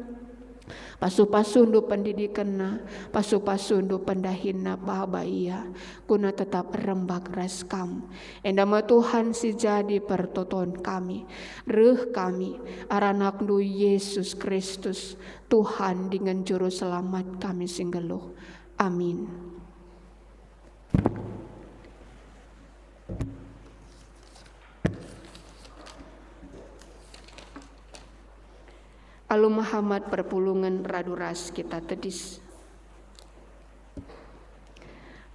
pasu-pasuNdu pendidikenna, pasu-pasuNdu pendahinna baba ia, guna tetap rembak ras Kam. Enda me Tuhan si jadi pertoton kami. Reh kami, arah AnakNdu Yesus Kristus, Tuhan dingen Juru Selamat kami si nggeluh. Amin. Alu mehamat perpulungen radu ras kita tedis.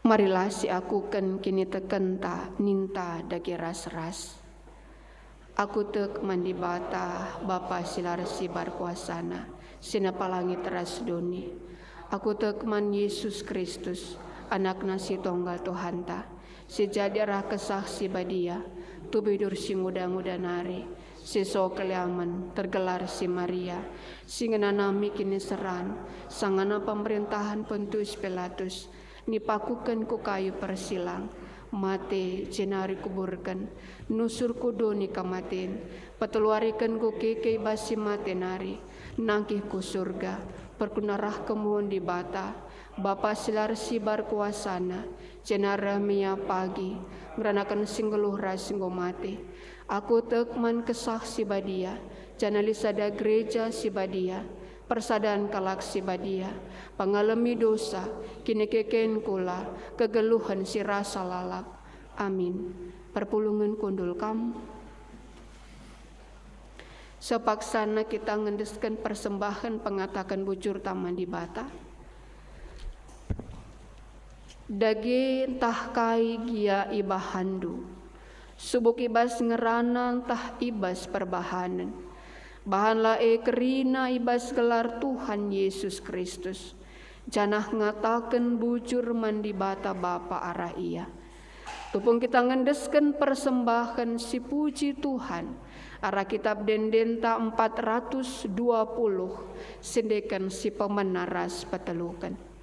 Marilah siakuken kinitekenta ninta dage ras-ras. Aku tek man Dibata, Bapa si la ersibar kuasaNa, si napa langit ras doni. Aku tek man Yesus Kristus, AnakNa si Tonggal Tuhanta, si jadi arah Kesah Si Badia, tubuh idur si nguda-nguda nari, si so keliamen, tergelar si Maria, si ngenanami kiniseran, sangana pemerintahan Pontius Pilatus, nipakuken ku kayu persilang, mate, jenari kuburken, nusur ku doni kamaten, peteluariken ku keke i bas si mate nari, nangkih ku Surga, perguna rah kemuhen Dibata, Bapa si la ersibar kuasaNa, jenari reh me Ia pagi, ngeranaken si nggeluh ras si enggo mate. Aku tek man Kesah Si Badia, janah lit sada gereja si badia, persadan kalak si badia, pengalemi dosa, kinikeken kula, kegeluhen si rasa lalap. Amin. Perpulungen kundul kam. Sepaksana kita ngendesken persembahen pengataken bujurta man Dibata. Dage ntah kai gia ibahanndu, subuk i bas ngerana ntah i bas perbahanen, bahanlah e kerina i bas gelar Tuhan Yesus Kristus, janah ngataken bujur man Dibata Bapa arah Ia. Tupung kita ngendesken persembahen si puji Tuhan, arah Kitap Ende-endenta empat ratus dua puluh, siendeken si pemena ras peteluken.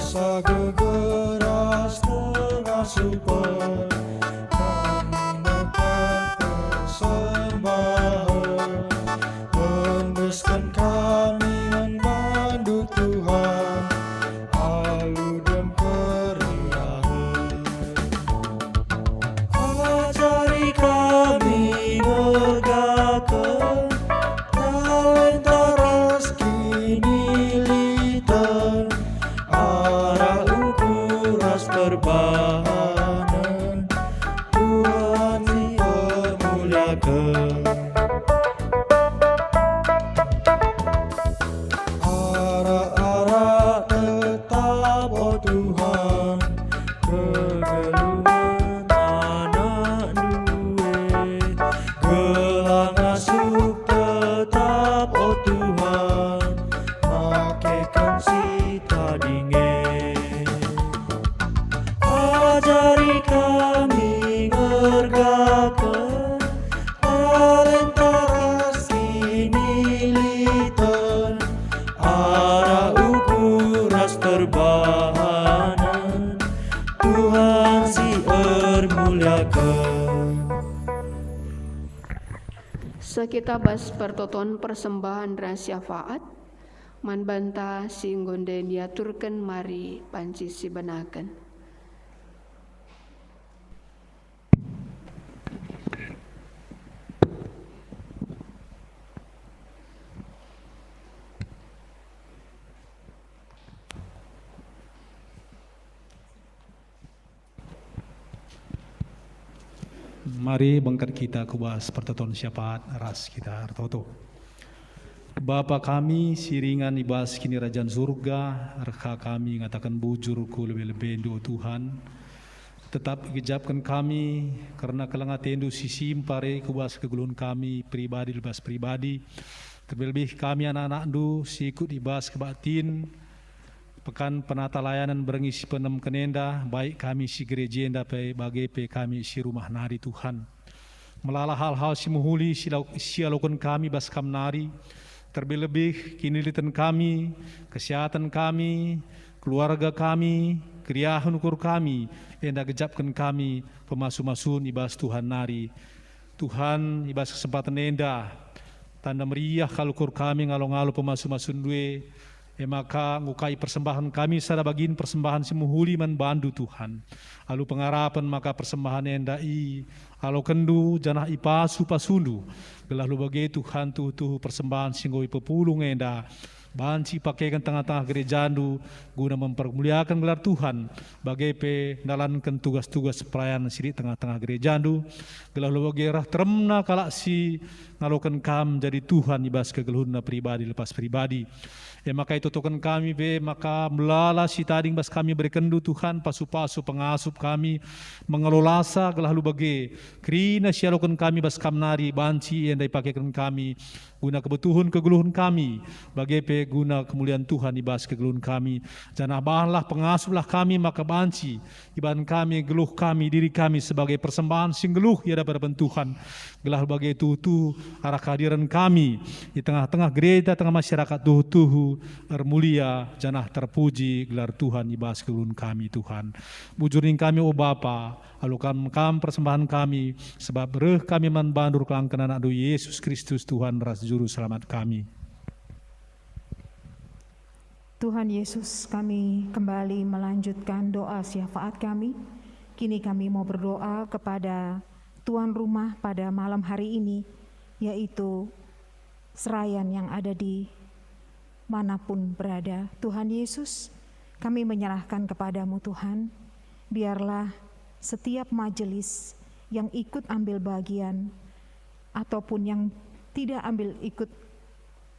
Asa gegeras tengah super, kami neka persembahen, endesken kami man bandu Tuhan, alu dem keriahen. Ajari kami mergaken talenta ras kiniliten, arah ukur ras perbahanen Tuhan si pemuliaken. Arah-arah tetap, o Tuhan, kegeluhen anakNdu e, gelah ngasup tetap, o Tuhan, makeken si tading e. Ajari kami ngergaken talenta ras kiniliten, arah ukur ras perbahanen Tuhan si ermuliaken. Sekita bas pertoton persembahen ras syafaat, man banta si enggo ndai diaturken mari banci sibenaken. Mari bengket kita ku bas pertoton syafaat ras kita ertoto. Bapa kami si ringan i bas Kinirajan Surga, reh ka kami ngataken bujur ku lebe-lebeNdu, o Tuhan. Tetap igejapken kami kerna keleng ateNdu si simpar e ku bas kegeluhen kami pribadi lepas pribadi, terlebih kami anak-anakNdu si ikut i bas kebaktin Pekan Penata Layanan berngi si peenemken enda, baik kami si gereja enda pe bage pe kami si rumah nari, Tuhan. Melala hal-hal si mehuli si lau-, si ialoken kami bas Kam nari, terlebih-lebih kiniliten kami, kesehatan kami, keluarga kami, keriahen ukur kami, enda gejapken kami pemasu-masun i bas Tuhan nari. Tuhan, i bas kesempaten enda, tanda meriah kal ukur kami ngalo-ngalo pemasu-masuNdu e, e maka ngukai persembahen kami sada bagin persembahen si mehuli man bandu, Tuhan. Alu pengarapen maka persembahen enda ialokenndu janah ipasu-pasundu, gelah alu bage, Tuhan, tuhu-tuhu persembahen si enggo ipepulung enda banci ipakeken tengah-tengah gerejandu guna mempermuliaken gelar Tuhan, bage pe ndalanken tugas-tugas pelayanan si lit tengah-tengah gerejandu, gelah alu bage reh teremna kalak si ngaloken Kam jadi Tuhan i bas kegeluhenna pribadi lepas pribadi. E maka itotoken kami pe maka melala si tading bas kami berekenndu, Tuhan, pasu-pasu pengasup kami mengelolasa, gelah alu bage kerina si ialoken kami bas Kam nari banci enda ipakeken kami guna kebutuhen kegeluhen kami, bage pe guna kemulian Tuhan i bas kegeluhen kami. Janah bahanlah, pengasuplah kami maka banci ibahan kami geluh kami, diri kami sebagai persembahen si nggeluh i adapen-adapen Tuhan, gelah bage tuhu-tuhu arah kehadiren kami i tengah-tengah gereja, tengah masyarakat tuhu-tuhu ermulia janah terpuji gelar Tuhan i bas kegeluhen kami, Tuhan. Bujur nina kami, o Bapa, alu Kam, Kam persembahen kami, sebab reh kami man bandu erkelangken AnakNdu Yesus Kristus, Tuhan ras Juru Selamat kami. Tuhan Yesus, kami kembali melanjutkan doa syafaat kami. Kini kami mau berdoa kepada tuan rumah pada malam hari ini, yaitu serayan yang ada di manapun berada. Tuhan Yesus, kami menyerahkan kepada-Mu, Tuhan. Biarlah setiap majelis yang ikut ambil bagian ataupun yang tidak ambil, ikut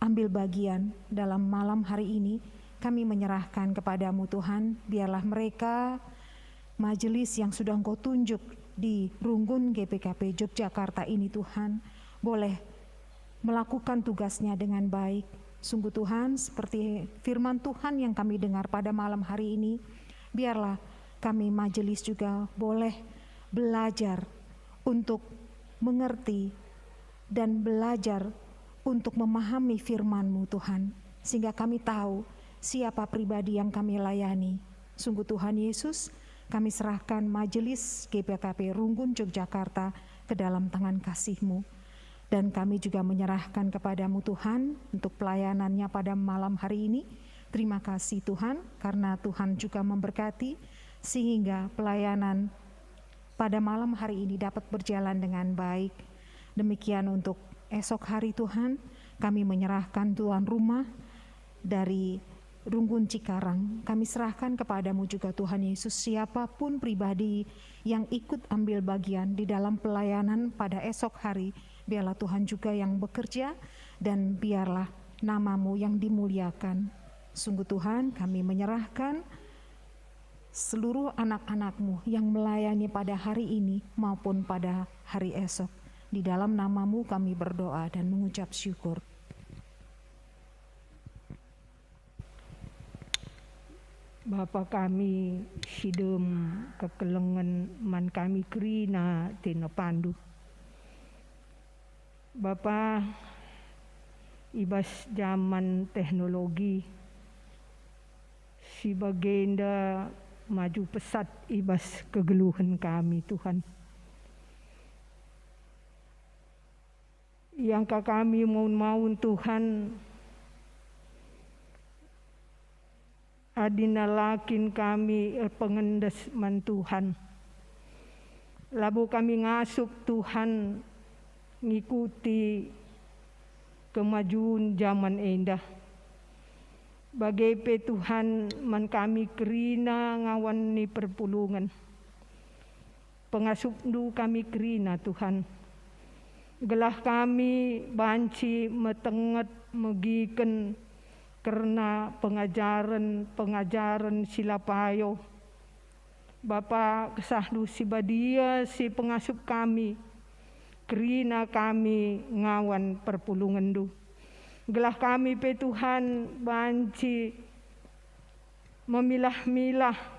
ambil bagian dalam malam hari ini, kami menyerahkan kepada-Mu, Tuhan. Biarlah mereka, majelis yang sudah Engkau tunjuk di Runggun G P K P Yogyakarta ini, Tuhan, boleh melakukan tugasnya dengan baik. Sungguh, Tuhan, seperti firman Tuhan yang kami dengar pada malam hari ini, biarlah kami majelis juga boleh belajar untuk mengerti dan belajar untuk memahami firman-Mu, Tuhan, sehingga kami tahu siapa pribadi yang kami layani. Sungguh, Tuhan Yesus, kami serahkan Majelis G P K P Runggun Yogyakarta ke dalam tangan kasih-Mu. Dan kami juga menyerahkan kepada-Mu, Tuhan, untuk pelayanannya pada malam hari ini. Terima kasih, Tuhan, karena Tuhan juga memberkati, sehingga pelayanan pada malam hari ini dapat berjalan dengan baik. Demikian untuk esok hari, Tuhan, kami menyerahkan tuan rumah dari Runggun Cikarang. Kami serahkan kepada-Mu juga, Tuhan Yesus, siapapun pribadi yang ikut ambil bagian di dalam pelayanan pada esok hari, biarlah Tuhan juga yang bekerja, dan biarlah nama-Mu yang dimuliakan. Sungguh, Tuhan, kami menyerahkan seluruh anak-anak-Mu yang melayani pada hari ini maupun pada hari esok. Di dalam nama-Mu kami berdoa dan mengucap syukur. Bapa kami si dem, kekelengen man kami kerina tena pandu. Bapa, i bas jaman teknologi si bagenda maju pesat i bas kegeluhen kami, Tuhan. Iangka kami maun-maun, Tuhan, adi la kin kami erpengendes man Tuhan. Labo kami ngasup, Tuhan, ngikuti kemajun jaman enda. Bage pe, Tuhan, man kami kerina ngawan ni perpulungen. PengasupNdu kami kerina, Tuhan, gelah kami banci metenget megiken kerna pengajaren-pengajaren si la payo. Bapa, KesahNdu si Badia si pengasup kami, kerina kami ngawan perpulungenNdu. Gelah kami pe, Tuhan, banci memilah-milah,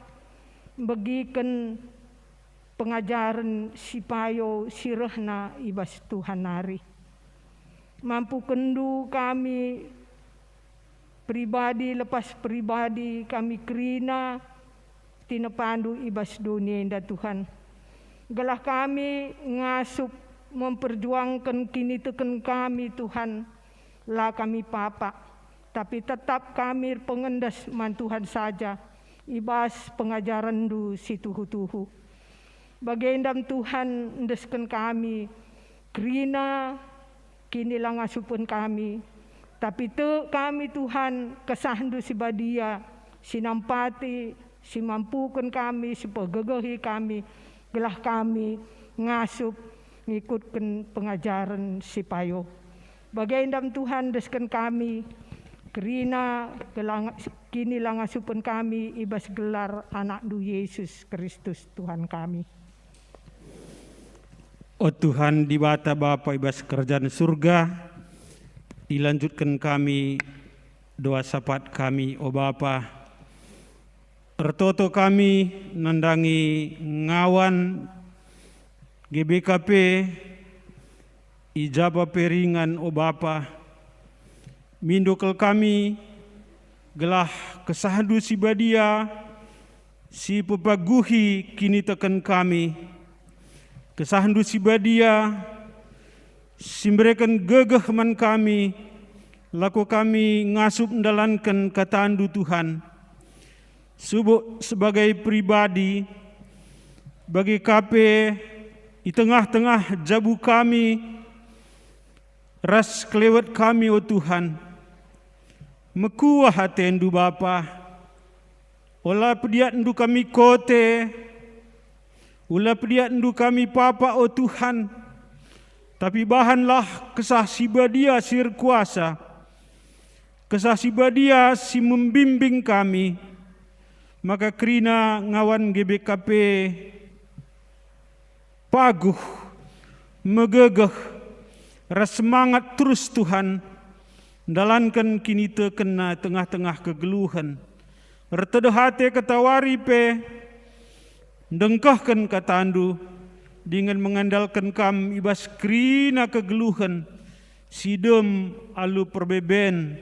begiken pengajaren si payo si rehna i bas Tuhan nari. MampukenNdu kami pribadi lepas pribadi, kami kerina tinepaNdu i bas doni enda, Tuhan. Gelah kami ngasup memperjuangken kiniteken kami, Tuhan, la kami papa, tapi tetap kami erpengendes man Tuhan saja i bas pengajarenNdu si tuhu-tuhu. Bagenda me, Tuhan, endesken kami kerina kinilangasupen kami, tapi tek kami, Tuhan, KesahNdu si Badia, si nampati, si mampuken kami, si pegegehi kami, gelah kami ngasup ngikutken pengajaren si payo. Bagenda me, Tuhan, endesken kami kerina kelang-, kinilangasupen kami i bas gelar AnakNdu, Yesus Kristus, Tuhan kami. O Tuhan, Dibata Bapa i bas Kerajaan Surga, ilanjutken kami doa sapat kami, o Bapa. Ertoto kami nandangi ngawan G B K P i jaba pe ringan, o Bapa. Mindo kal kami, gelah KesahNdu si Badia si pepaguhi kiniteken kami. KesahNdu si Badia si mbereken gegeh man kami, lako kami ngasup ndalanken KataNdu, Tuhan. Subuk sebagai pribadi, bage ka pe i tengah-tengah jabu kami ras kelewet kami, o Tuhan. Mekuah ateNdu, Bapa. Ola pediatNdu kami kote, ola pediatNdu kami papa, o Tuhan, tapi bahanlah Kesah Si Badia si erkuasa, Kesah Si Badia si membimbing kami, maka kerina ngawan G B K P paguh, megegeh, ras semangat terus, Tuhan, ndalanken kinitekenna tengah-tengah kegeluhen. Ertedeh ate ketawari pe ndengkehken KataNdu, dingen mengandalken Kam i bas kerina kegeluhen si dem alu perbeben,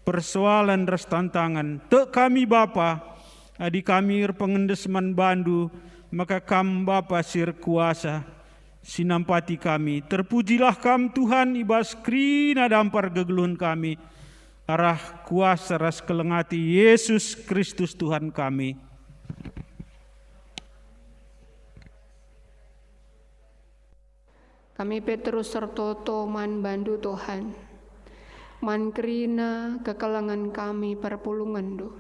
persoalan ras tantangan. Tek kami, Bapa, adi kami erpengendes man baNdu, maka Kam Bapa si erkuasa, si nampati kami. Terpujilah Kam, Tuhan, i bas kerina dampar kegeluhen kami, arah kuasa ras keleng ate Yesus Kristus, Tuhan kami. Kami pe terus ertoto man baNdu, Tuhan, man kerina kekelengen kami perpulungenNdu.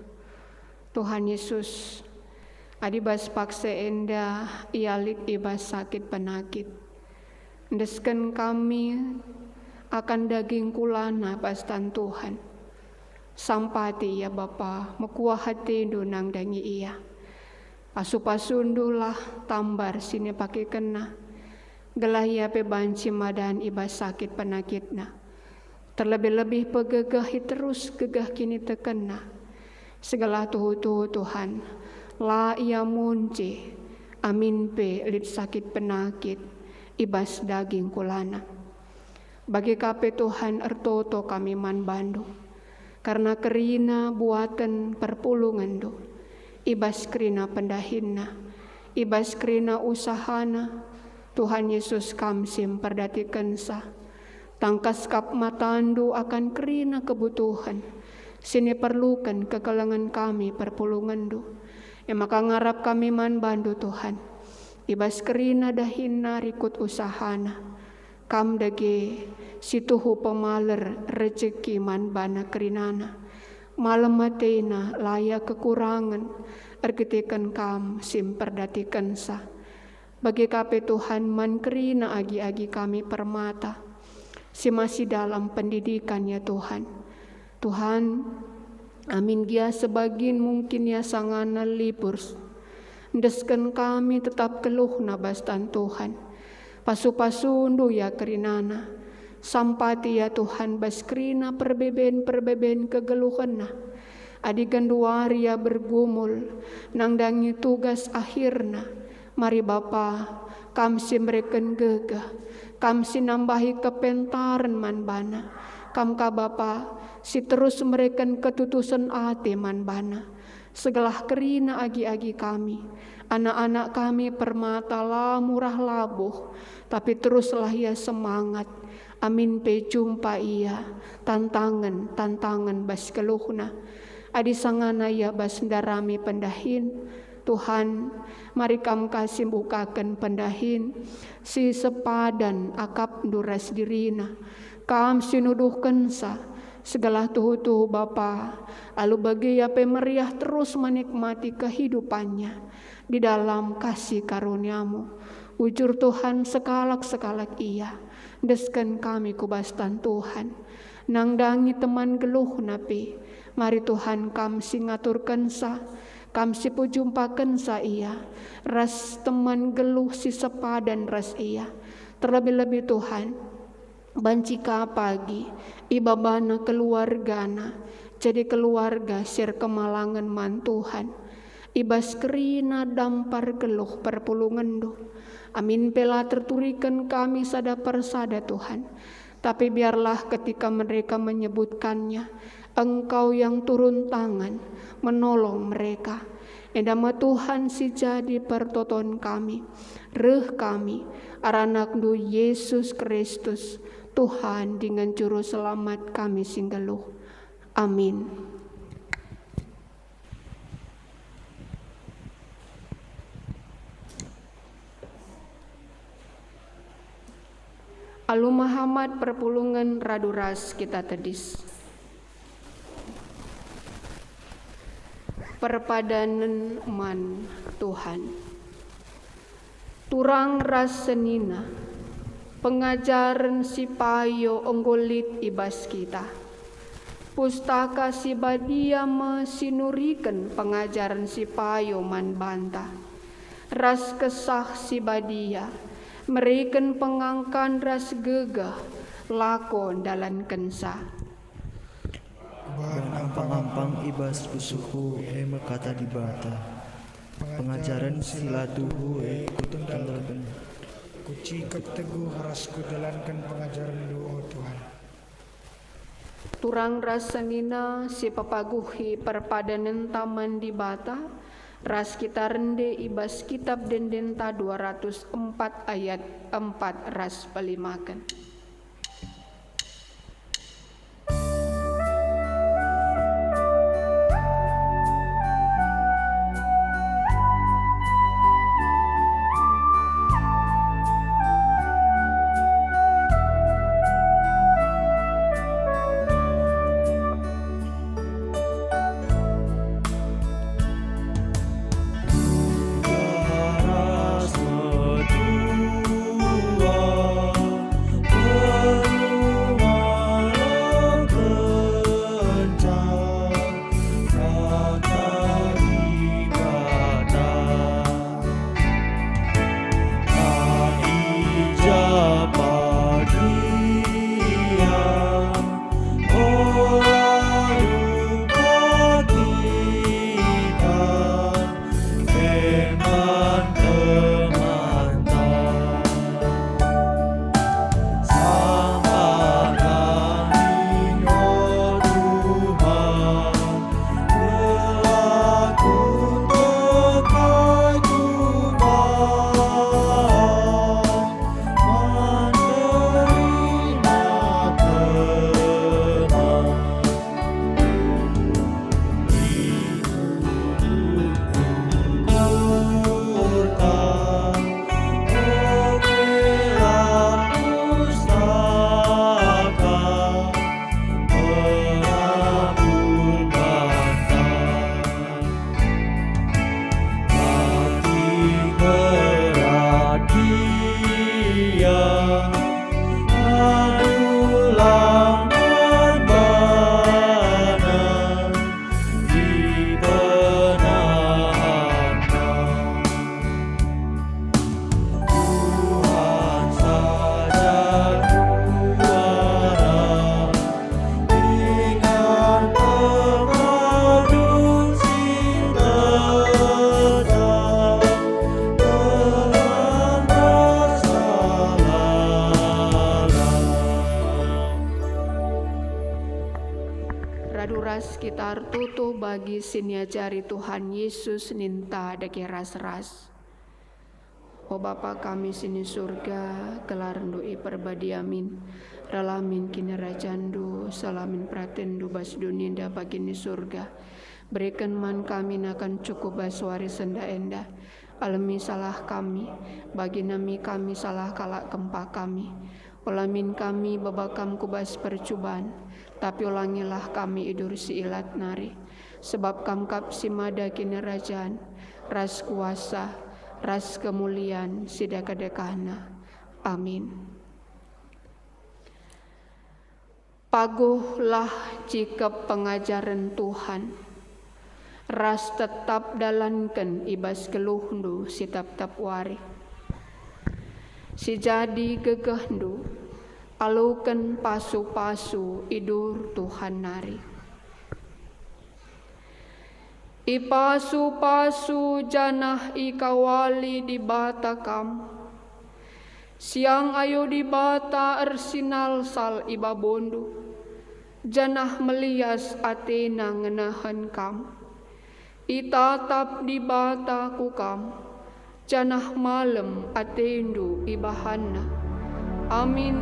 Tuhan Yesus, adi bas paksa enda ia lit i bas sakit penakit, endesken kami akan daging kulana bas tan Tuhan. Sampati ia, Bapa, mekuah ateNdu nandangi ia. Asu-pasundulah tambar si nipakekenna, gelah ia pe banci madan i bas sakit penakitna. Terlebih-lebih pegegehi terus gegeh kinitekenna, segelah tuhu-tuhu, Tuhan, la ia munci amin pe lit sakit penakit i bas daging kulana. Bage ka pe, Tuhan, ertoto kami man baNdu, kerna kerina buaten perpulungenNdu, i bas kerina pendahinna, i bas kerina usahana, Tuhan Yesus, Kam si mperdatikensa. Tangkas kap mataNdu akan kerina kebutuhen si niperluken kekelengen kami perpulungenNdu. E maka ngarap kami man baNdu, Tuhan, i bas kerina dahinna rikut usahana. Kam dage si tuhu pemaler rejeki man bana kerinana. Malem atena la ia kekurangen erkiteken Kam si mperdatikensa. Bage ka pe Tuhan man kerina agi-agi kami permata si masih dalam pendidikan, ya Tuhan. Tuhan, amin gia sebagin mungkin ia sangana libur, endesken kami tetap geluhna bas tan Tuhan. Pasu-pasundu ia kerinana, sampati ia Tuhan bas kerina perbeben-perbeben kegeluhenna. Adi genduari ia bergumul, nandangi tugas akhirna, mari Bapa, Kam si mereken gegeh, Kam si nambahi kepentaren man bana. Kam ka Bapa, si terus mereken ketutusen ate man bana. Segelah kerina agi-agi kami, anak-anak kami permata la murah labuh, tapi teruslah ia semangat, amin pe jumpa ia tantangen-tantangen bas geluhna. Adi sangana ia bas ndarami pendahin, Tuhan, mari Kam ka si mbukaken pendahin si sepadan akapNdu ras dirina. Kam si nuduhkenca, segelah tuhu-tuhu Bapa, alu bage ia pe meriah terus menikmati kehidupannya di dalam kasih karunia-Mu. Bujur Tuhan, sekalak-sekalak ia, endesken kami ku bas tan Tuhan. Nandangi teman geluhna pe, mari Tuhan Kam si ngaturkenca, Kam si pejumpakenca ia ras teman geluh si sepadan ras ia. Terlebih-lebih Tuhan, banci ka pagi ibabana keluargana jadi keluarga si erkemalangen man Tuhan. I bas kerina dampar geluh perpulungenNdu. Amin pe la terturiken kami sada persada, Tuhan. Tapi biarlah ketika mereka menyebutkannya, Engkau yang turun tangan menolong mereka. Enda me Tuhan si jadi pertoton kami. Reh kami, arah AnakNdu Yesus Kristus, Tuhan dingen Juru Selamat kami si nggeluh. Amin. Alu mehamat perpulungen radu ras kita tedis. Perpadanen man Tuhan. Turang ras senina, pengajaren si payo enggo lit i bas kita. Pustaka Si Badia me si nuriken pengajaren si payo man banta. Ras Kesah Si Badia, mereken pengangkan ras gegeh lako ndalankenca. Bahan ampang-ampang i bas pusuhku e me Kata Dibata. Pengajaren si la tuhu e kutendelken. Kucikep teguh ras kudalanken pengajarenNdu, o Tuhan. Turang ras senina si pepaguhi perpadanenta man Dibata, ras kita rende i bas Kitab Ende-endenta dua ratus empat ayat empat ras pelimaken. Kita ertoto bagi si niajari Tuhan Yesus ninta dage ras-ras. O Bapa kami si ni Surga, gelarNdu iperbadia min, reh min kinirajanNdu, seh min peratenNdu bas doni enda bagi ni Surga. Bereken man kami nakan cukup bas wari si enda. Alemi salah kami, bagi nami kami salah kalak kempak kami. Ola min kami baba Kam ku bas percuban, tapi olangilah kami i bas si ilat nari. Sebab Kam kap si mada kinirajan, ras kuasa, ras kemulian si dekah-dekahna. Amin. Paguhlah jikep pengajaren Tuhan, ras tetap dalanken i bas geluhndu si tep-tep wari. Si jadi gegehndu, aloken pasu-pasu idur Tuhan nari. Ipasu-pasu janah ikawali Dibata kam. Siang ayo Dibata ersinalsal i babondu, janah melias ateNa ngenehen kam. Itatap Dibata ku kam, janah malem atendu ibahanNa. Amin.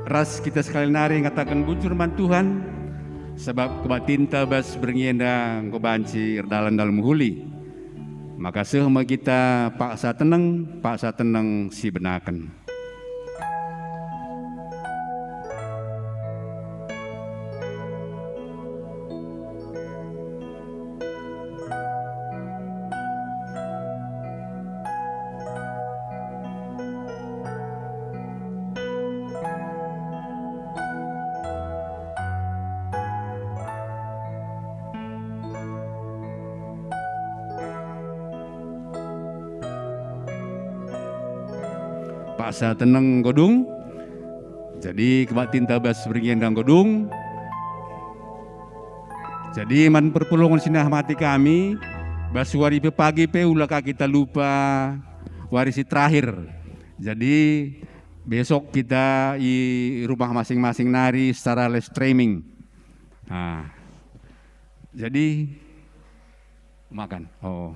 Ras kita sekali nari ngataken bujur man Tuhan, sabap kebaktinta bas berngi enda enggo banci erdalan-dalan mehuli. Maka seh me kita paksa teneng, paksa teneng sibenaken. Paksa teneng enggo dung. Jadi kebaktinta bas berngi enda enggo dung. Jadi man perpulungen si nehmati kami, bas wari pepagi pe ula ka kita lupa wari si terakhir. Jadi besok kita i rumah masing-masing nari secara live streaming. Nah, jadi makan. Oh.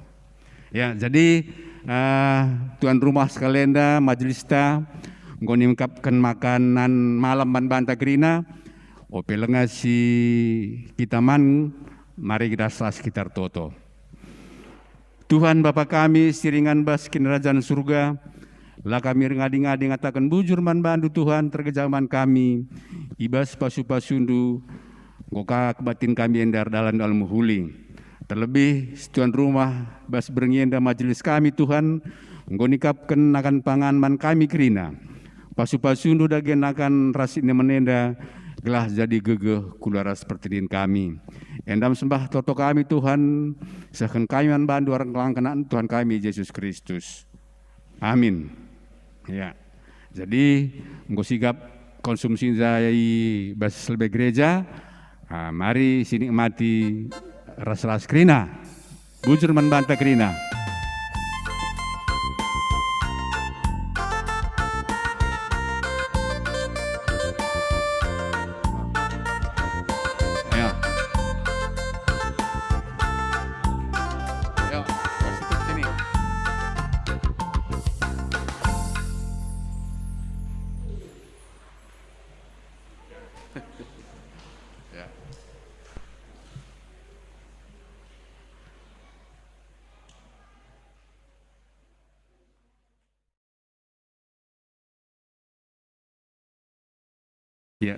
Ya, jadi, eh, tuan rumah sekalian, majelista enggo niangkapken makanan malam man banta kerina. Ope langa si kita man, mari kita ras-ras kita ertoto. Tuhan Bapa kami si ringan bas Kinirajan Surga, la kami erngadi-ngadi ngataken bujur man bandu Tuhan, tergeja man kami, i bas pasu-pasundu, enggo ka kebaktin kami enda erdalan-dalan mehuli. Terlebih si tuan rumah bas berngi enda majelis kami Tuhan, enggo niangkapken nakan pangan man kami kerina. Pasu-pasundu dage nakan ras inemen enda, gelah jadi gegeh kula ras pertendin kami. Enda me sembah toto kami Tuhan, sehken kami man bandu arah kelangkenakNdu Tuhan kami Jesus Kristus. Amin. Ya. Jadi, enggo sigap konsumsi ndai bas lebe gereja, ah, mari sinikmati ras-ras kerina. Bujur man banta kerina. Ya. Ya, positif sini.